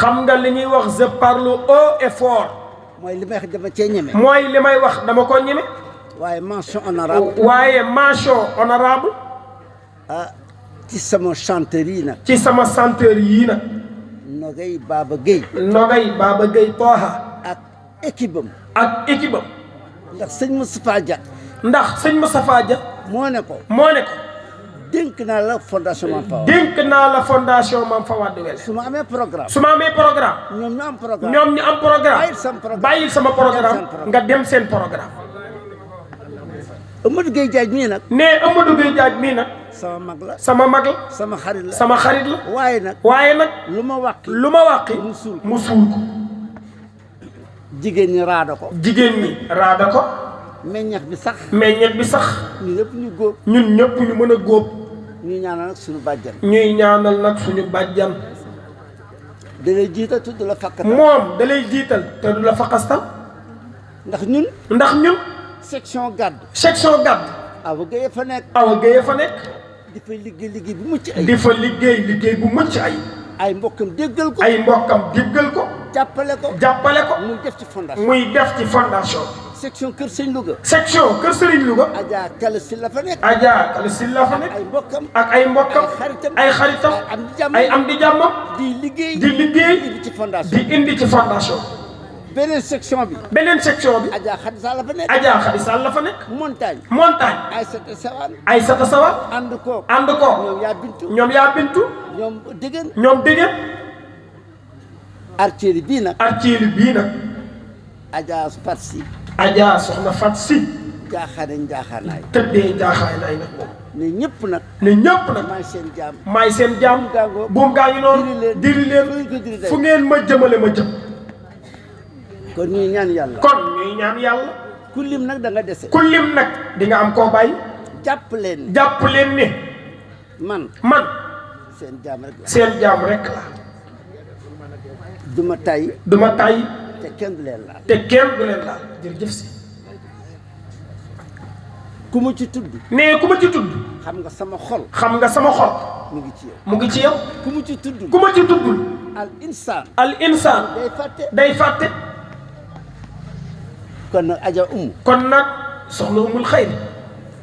xam nga li ñuy wax je parle haut et fort mooy li may wax dama cee ñeme
dama ko ñeme
waaye mention honorable ci sama chanteur yi nag Nogay Baba Gueye
Toha
ak équipe am ndax sëñ Moustapha Dia moo ne ko dénk naa la fondation Mame Fawade Wele su ma amee programme ñoom ñu am programme
bàyyil sama programme nga dem seen programme
Amadou Gueye Diagne mii nag
sama mag la sama xarit la waaye nag
lu ma wàqi
mu suul ko
jigéen ñi raada ko meññeet bi sax ñun ñëpp ñu mën a góob ñuy ñaanal nag suñu bàjjan da lay jiital te du la fakkastal ndax ñun section gàdd Awa Gueye fa nekk di fa liggéey bu mucc ayib ay mbokkam déggal ko jàppale ko muy def ci fondation section Kër Sëñ Louga Adja Kala Sylla fa nekk ak ay mbokkam ay xaritam ay am di jàmmam di liggéey di indi ci fondation beneen section bi.
beneen section bi.
Adja Khady Sall la fa nekk.
Adja Khady Sall la fa nekk.
montagne.
montagne.
Aïssata Sawal.
Aïssata Sawal.
ànd ko.
ànd ko.
ñoom yaa bintu.
ñoom yaa bintu.
ñoom dégg
ñoom dégg
artillerie bii nag.
artillerie bii nag.
Adja Fat Si.
Adja soxna Fat Si.
jaaxaane njaaxaanaay.
tëddee jaaxaanaay nag moom.
ne ñëpp nag.
ne ñëpp nag.
maay seen jaam.
maay seen jaam. buum gaa ngi noonu. diri leen fu ngeen ma jëmale ma jëm.
kon ñuy ñaan yàlla.
kon ñuy ñaan yàlla.
ku lim nag da nga dese.
ku lim nag di nga am koo bàyyi.
jàpp leen.
jàpp leen ne.
man. seen jaam rek la.
seen jaam rek la.
duma tay.
duma tay.
te kenn du leen laal.
te kenn du leen laal jërëjëf si.
ku ma ci tudd.
nee ku ma ci tudd.
xam nga sama xol.
xam nga sama xol.
mu ngi ci yow.
mu ngi ci yow.
ku ma ci tudd.
ku ma ci tuddul.
al insaan.
al insaan.
day fàtte.
day fàtte.
kon nag Adja Umu.
kon nag soxna Umul Xayri.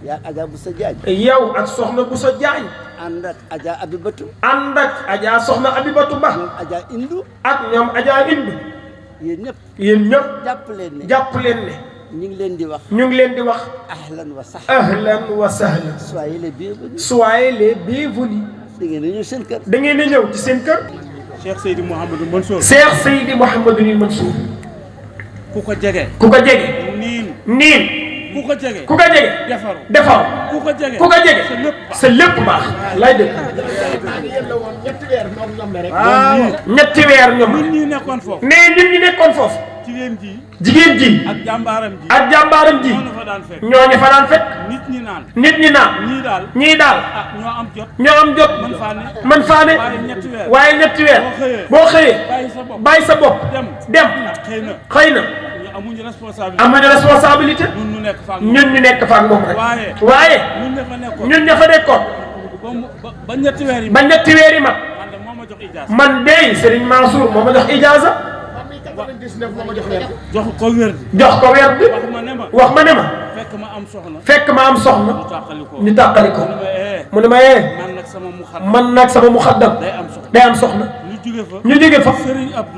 yaa Adja Boussa Diagne.
yow ak soxna Boussa Diagne.
ànd ak Adja Abibatu.
ànd ak Adja soxna Abibatu Ba.
ñoom Adja Indu.
ak ñoom Adja Indu.
yéen ñëpp.
yéen ñëpp.
jàpp leen ne.
jàpp leen ne.
ñu ngi leen di wax.
ñu ngi leen di wax.
ahlan wa sahlan.
ahlan wa sahlan.
soyez les bienvenus.
soyez les bienvenus.
da ngeen a ñëw seen kër.
da ngeen a ñëw ci seen kër.
Cheikh Seydi Mouhamadou Mansour.
Cheikh Seydi Mouhamadou Mansour.
ku ko jege.
ku ko jege. niin.
ku ko jege.
ku ko jege.
defaru.
defaru.
ku ko jege.
ku ko jege. sa lépp baax. lay dëgg. ñetti weer ñoom.
ñun ñi nekkoon foofu.
mais ñun ñi nekkoon foofu.
jigéen ji.
jigéen ji.
ak jàmbaaram ji.
ak jàmbaaram ji.
ñooñu fa daan fekk.
ñooñu fa daan fekk.
nit ñi naan.
nit ñi naan.
ñii daal.
ñii daal.
ah ñoo am jot.
ñoo am jot.
man faa ne.
man faa ne.
waaye ñetti weer.
waaye ñetti weer. boo xëyee. bàyyi sa bopp. dem.
xëy na.
xëy na.
amuñu responsabilité.
amuñu responsabilité.
ñun ñu nekk fa ak
ñun ñu nekk fa ak moom rek. waaye.
ñun ña fa nekkoon.
ñun ña fa nekkoon.
ba ñetti weer yi.
ba ñetti weer yi mat.
man de moo ma jox ijaaza.
man de Serigne Mansour moo ma jox ijaaza.
jox ko wér.
jox ko wér bi.
wax ma ne ma.
wax ma ne ma.
fekk ma am soxna.
fekk ma am soxna. ñu tàqali ko. mu ne ma
man nag sama muxaddam.
man nag sama muxaddam. day am soxna. ñu jóge fa.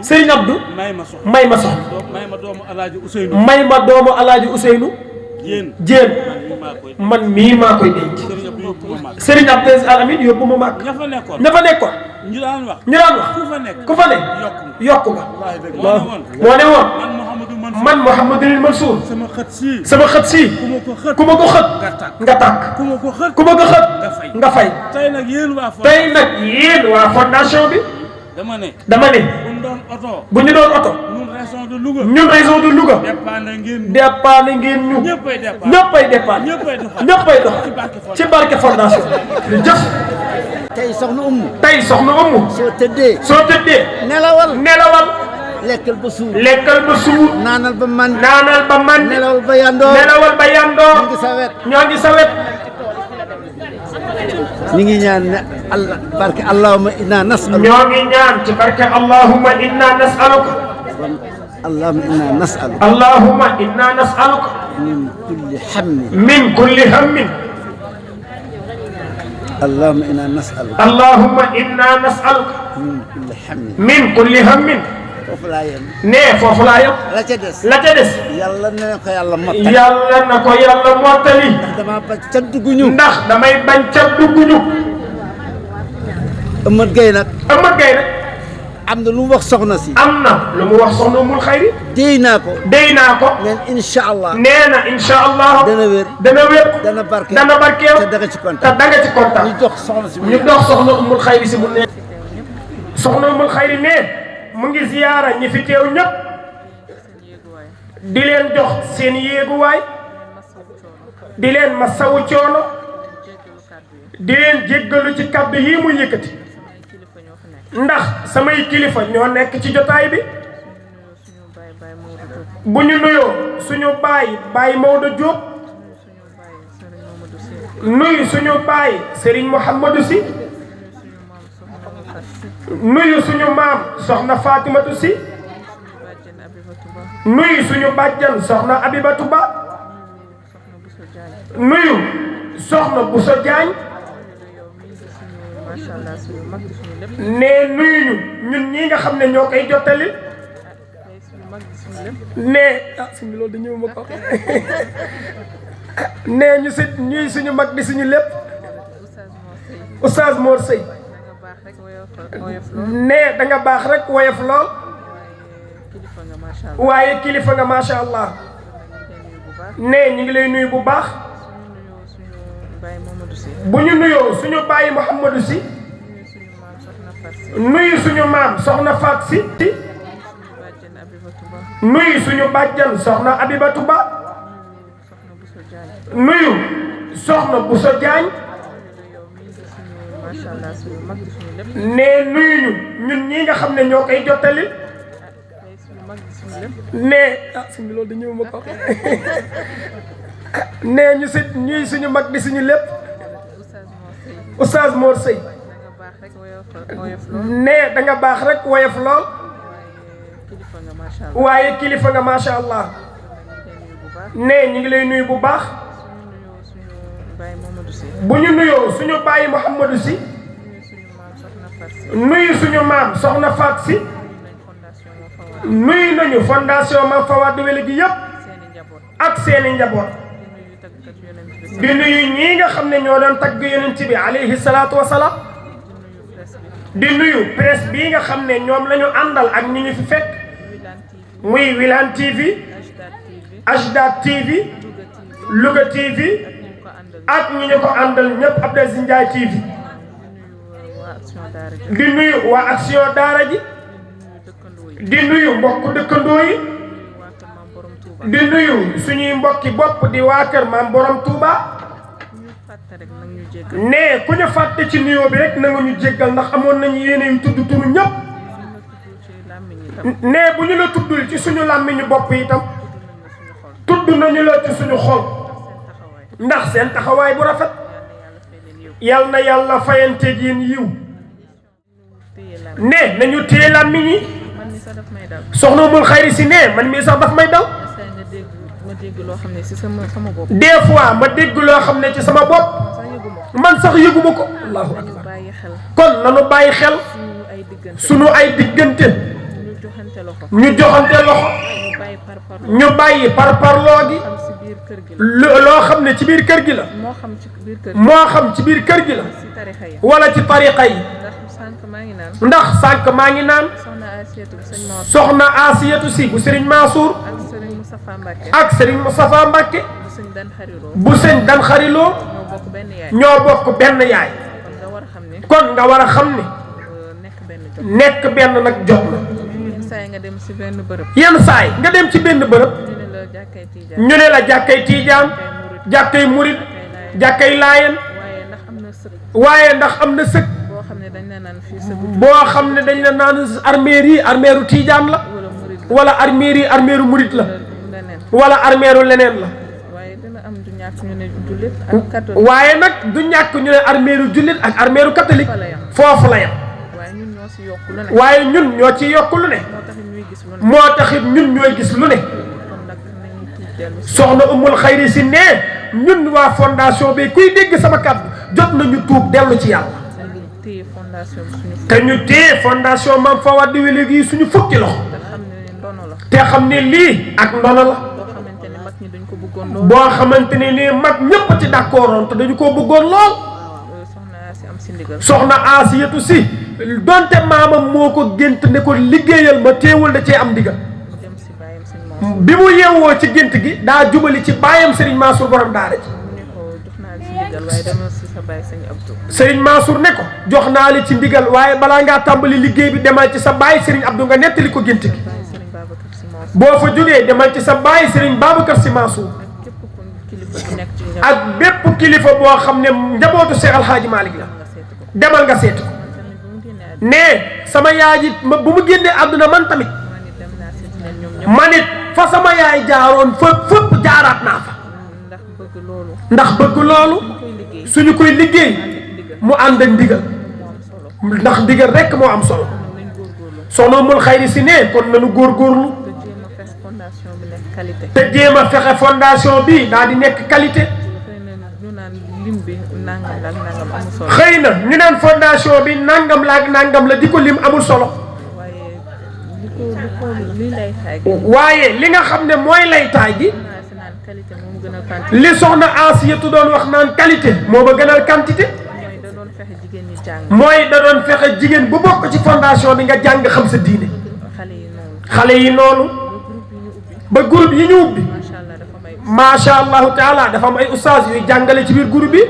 Serigne Abdou.
may ma soxna.
may ma soxna.
may ma doomu Alaaji Ousseynou.
may ma doomu Alaaji Ousseynou. jéen. man mii maa koy denc. Serigne Abdou Alamine yóbbu ma màgg.
ña fa nekkoon.
ña fa nekkoon.
ñu daan wax.
ñu daan wax. ku fa ne. yokku nga. moo ne woon. man Mouhamadou Mansour.
sama xët sii.
sama xët sii. ku ma ko xët. nga tàkk.
ku ma ko xët.
ku ma ko xët. nga fay.
tey nag yéen waa fondation.
tey nag yéen waa fondation bi.
dama ne.
bu ñu doon oto.
ñun région de Louga.
ñun région de Louga.
dépanne ngeen ñu.
ñëppay
dépanne.
ñëppay dox. ci barke fondation bi. jëf.
tey soxna Umu.
soo tëddee.
nelawal. lekkal ba suur. naanal ba man. nelawal ba yandoo.
ñoo ngi sa wet.
ñu ngi ñaan ne Allah barke allahumma inna nas'aluka.
ñoo ngi ñaan ci barke allahumma inna nas'aluka. allahumma inna nas'aluka. min kulli hammin.
allahumma inna nas'aluka.
min kulli hammin.
foofu laa yem.
nee foofu laa yem. la ca des.
yàlla na ko yàlla mottali. ndax dama bañ ca dugguñu.
damay bañ ca dugguñu.
Amath Gueye nag.
am
na lu mu wax soxna si.
soxna Umul Xayri.
déy naa ko.
neen incha allah. dana wér. dana barkeel. te danga ci kontaan. ñu dox soxna Umul Xayri si mu ne. soxna Umul Xayri ne mu ngi ziyaara ñi fi teew ñëpp. di leen jox seen yéeguwaay. di leen masawu coono. di leen jéggalu ci kàddu yi mu yëkkati. ndax samay kilifa ñoo nekk ci jotaay bi. bu ñu nuyoo suñu baay Maodo Diop. nuyu suñu baay Serigne Mouhamadou Sy. nuyu suñu maam Soxna Fatimatu Sy. nuyu suñu bàjjan Soxna Abibatu Ba. nuyu Soxna Bousso Diagne. ne nuyu ñun ñi nga xam ne ñoo koy jottali.
nee suñu loolu dañu ma ko nee ñu si ñuy suñu mag di suñu lépp Oustaz Mor Seye nee da nga baax rek woyof lool waaye kilifa nga macha allah nee ñu ngi lay nuyu bu baax bu ñu nuyoo suñu bàyyi Mouhamadou Sy nuyu suñu maam soxna Faat Sy nuyu suñu bàjjan soxna Abibatu Ba nuyu soxna Bousso Diagne nee nuyu ñu ñun ñi nga xam ne ñoo koy jottali nee suñu loolu dañu ma ko nee ñu si ñuy suñu mag di suñu lépp Oustaz Mor Seye nee da nga baax rek woyof lool waaye kilifa nga macha allah nee ñu ngi lay nuyu bu baax bu ñu nuyoo suñu bàyyi Mouhamadou Sy nuyu suñu maam soxna Faat Sy nuyu nañu fondation Mame Fawade Wele gi yëpp ak seeni njaboot di nuyu ñii nga xam ne ñoo doon tagg yonent bi alayhi salaatu wasalaam di nuyu presse bii nga xam ne ñoom la ñu àndal ak ñi ñu fi fekk muy Wilane TV Ajdad TV Louga TV ak ñi ñu ko àndal ñëpp Abdou Aziz Ndiaye TV di nuyu waa Action Daara ji di nuyu mbokk dëkkandoo yi di nuyu suñuy mbokki bopp di waa kër Maam Borom Touba nee ku ñu fàtte ci nuyoo bi rek na nga ñu jéggal ndax amoon nañu yéene yu tudd turu ñëpp nee bu ñu la tuddul ci suñu làmmiñu bopp itam tudd nañu la ci suñu xol ndax seen taxawaay bu rafet yal na yàlla fayanteeg yéen yiw nee nañu téye làmmiñ yi soxna Umul Xayri si nee man mii sax daf may dal des fois ma dégg loo xam ne ci sama bopp man sax yëguma ko allahu akbar kon nanu bàyyi xel sunu ay diggante ñu joxante loxo ñu bàyyi parparloo gi loo xam ne ci biir kër gi la moo xam ci biir kër gi la wala ci tariqa yi ndax sànq maa ngi naan soxna Asiyatu Si bu Serigne Mansour ak Serigne Moustapha Mbacké bu sëñ Dan Xariloo ñoo bokk benn yaay kon nga war a xam ne nekk benn nag jot na yenn saay nga dem ci benn bërëb ñu ne la jàkkay tiijaan jàkkay murit jàkkay laayeen waaye ndax am na sëkk boo xam ne dañ la naan armeer yi armeeru tiijaan la wala armeer yi armeeru murit la wala armeeru leneen la waaye nag du ñàkk ñu ne armeeru jullit ak armeeru catholique foofu la yam waaye ñun ñoo ci yokk lu ne moo taxit ñun ñooy gis lu ne soxna Umul Xayri si ne ñun waa fondation bi kuy dégg sama kàddu jot nañu tuub dellu ci yàlla te ñu téye fondation Mame Fawade Wele gi suñu fukki loxo te xam ne lii ak ndono la boo xamante ne nii mag ñëpp ci d'accordoon te dañu ko bëggoon lool soxna Asiyatu Si donte maamam moo ko gént ne ko liggéeyal ma teewul da cee am ndigal bi mu yeewoo ci gént gi daa jubali ci baayam Serigne Mansour borom daara ji Serigne Mansour ne ko jox naa li ci ndigal waaye balaa ngaa tàmbali liggéey bi demal ci sa baay Serigne Abdou nga nettali ko gént gi boo fa jógee demal ci sa baay Serigne Babacar Sy Mansour ak bépp kilifa boo xam ne njabootu Cheikh Al Hadji Malick la demal nga seeti ko ne sama yaay ji bu mu génnee àdduna man tamit manit fa sama yaay jaaroon fépp jaaraat naa fa ndax bëgg loolu suñu koy liggéey mu ànd ak ndigal ndax ndigal rekk moo am solo soxna Umul Xayri si ne kon nañu góorgóorlu te jéem a fexe fondation bi daal di nekk qualité xëy na ñu naan fondation bi nangam la ak nangam la di ko lim amul solo
waaye li nga xam ne mooy laytaay gi li soxna Asiyatu doon wax naan qualité moo ma gënal quantité mooy da doon fexe jigéen bu bokk ci fondation bi nga jàng xam sa diine xale yi noonu ba groupe yi ñu ubbi macha allahu taala dafa am ay ustaas yuy jàngale ci biir groupe bi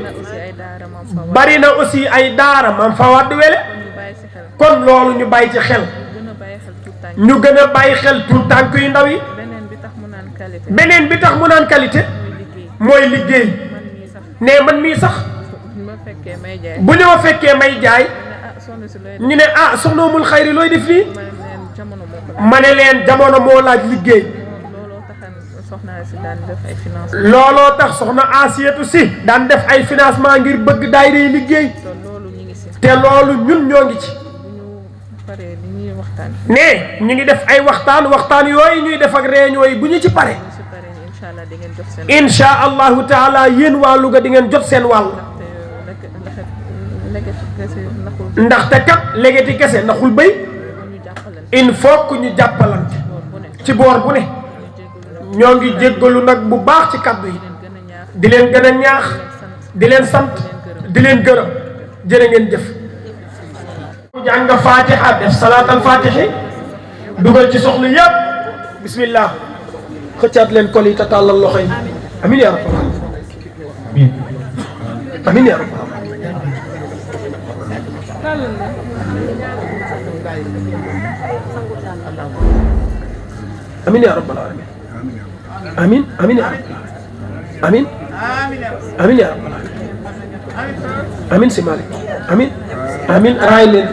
bari na aussi ay daara mam fa wadd wele kon loolu ñu bàyyi ci xel ñu gën a bàyyi xel tout tànk yu ndaw yi beneen bi tax mu naan qualité mooy liggéey ne man mii sax bu ñu ma fekkee may jaay ñu ne ah soxna Umul Xayri looy def nii ma ne leen jamono moo laaj liggéey looloo tax soxna Asiyatu si daan def ay financement ngir bëgg daayira yi liggéey te loolu ñun ñoo ngi ci ne ñu ngi def ay waxtaan yooyu ñuy def ak réunion yi bu ñu ci pare insha allahu taala yéen waa Louga di ngeen jot seen wàll ndaxte kat léegi kese naxul béy il faut que ñu jàppalante ci boor bu ne ñoo ngi jéggalu nag bu baax ci kaddu yi di leen gën a ñaax di leen sant di leen gërëm jërë ngeen jëf jàng fatiha def salaatal fatihi dugal ci soxla yëpp bismillah xëccaat leen kol yi te tàllal loxo yi amin ya rabbal alamin amin ya rabbal amin ya rabbal alamin amin amin ya rabbal amin amin ya rabbal alamin amin si Malick amin amin raay leen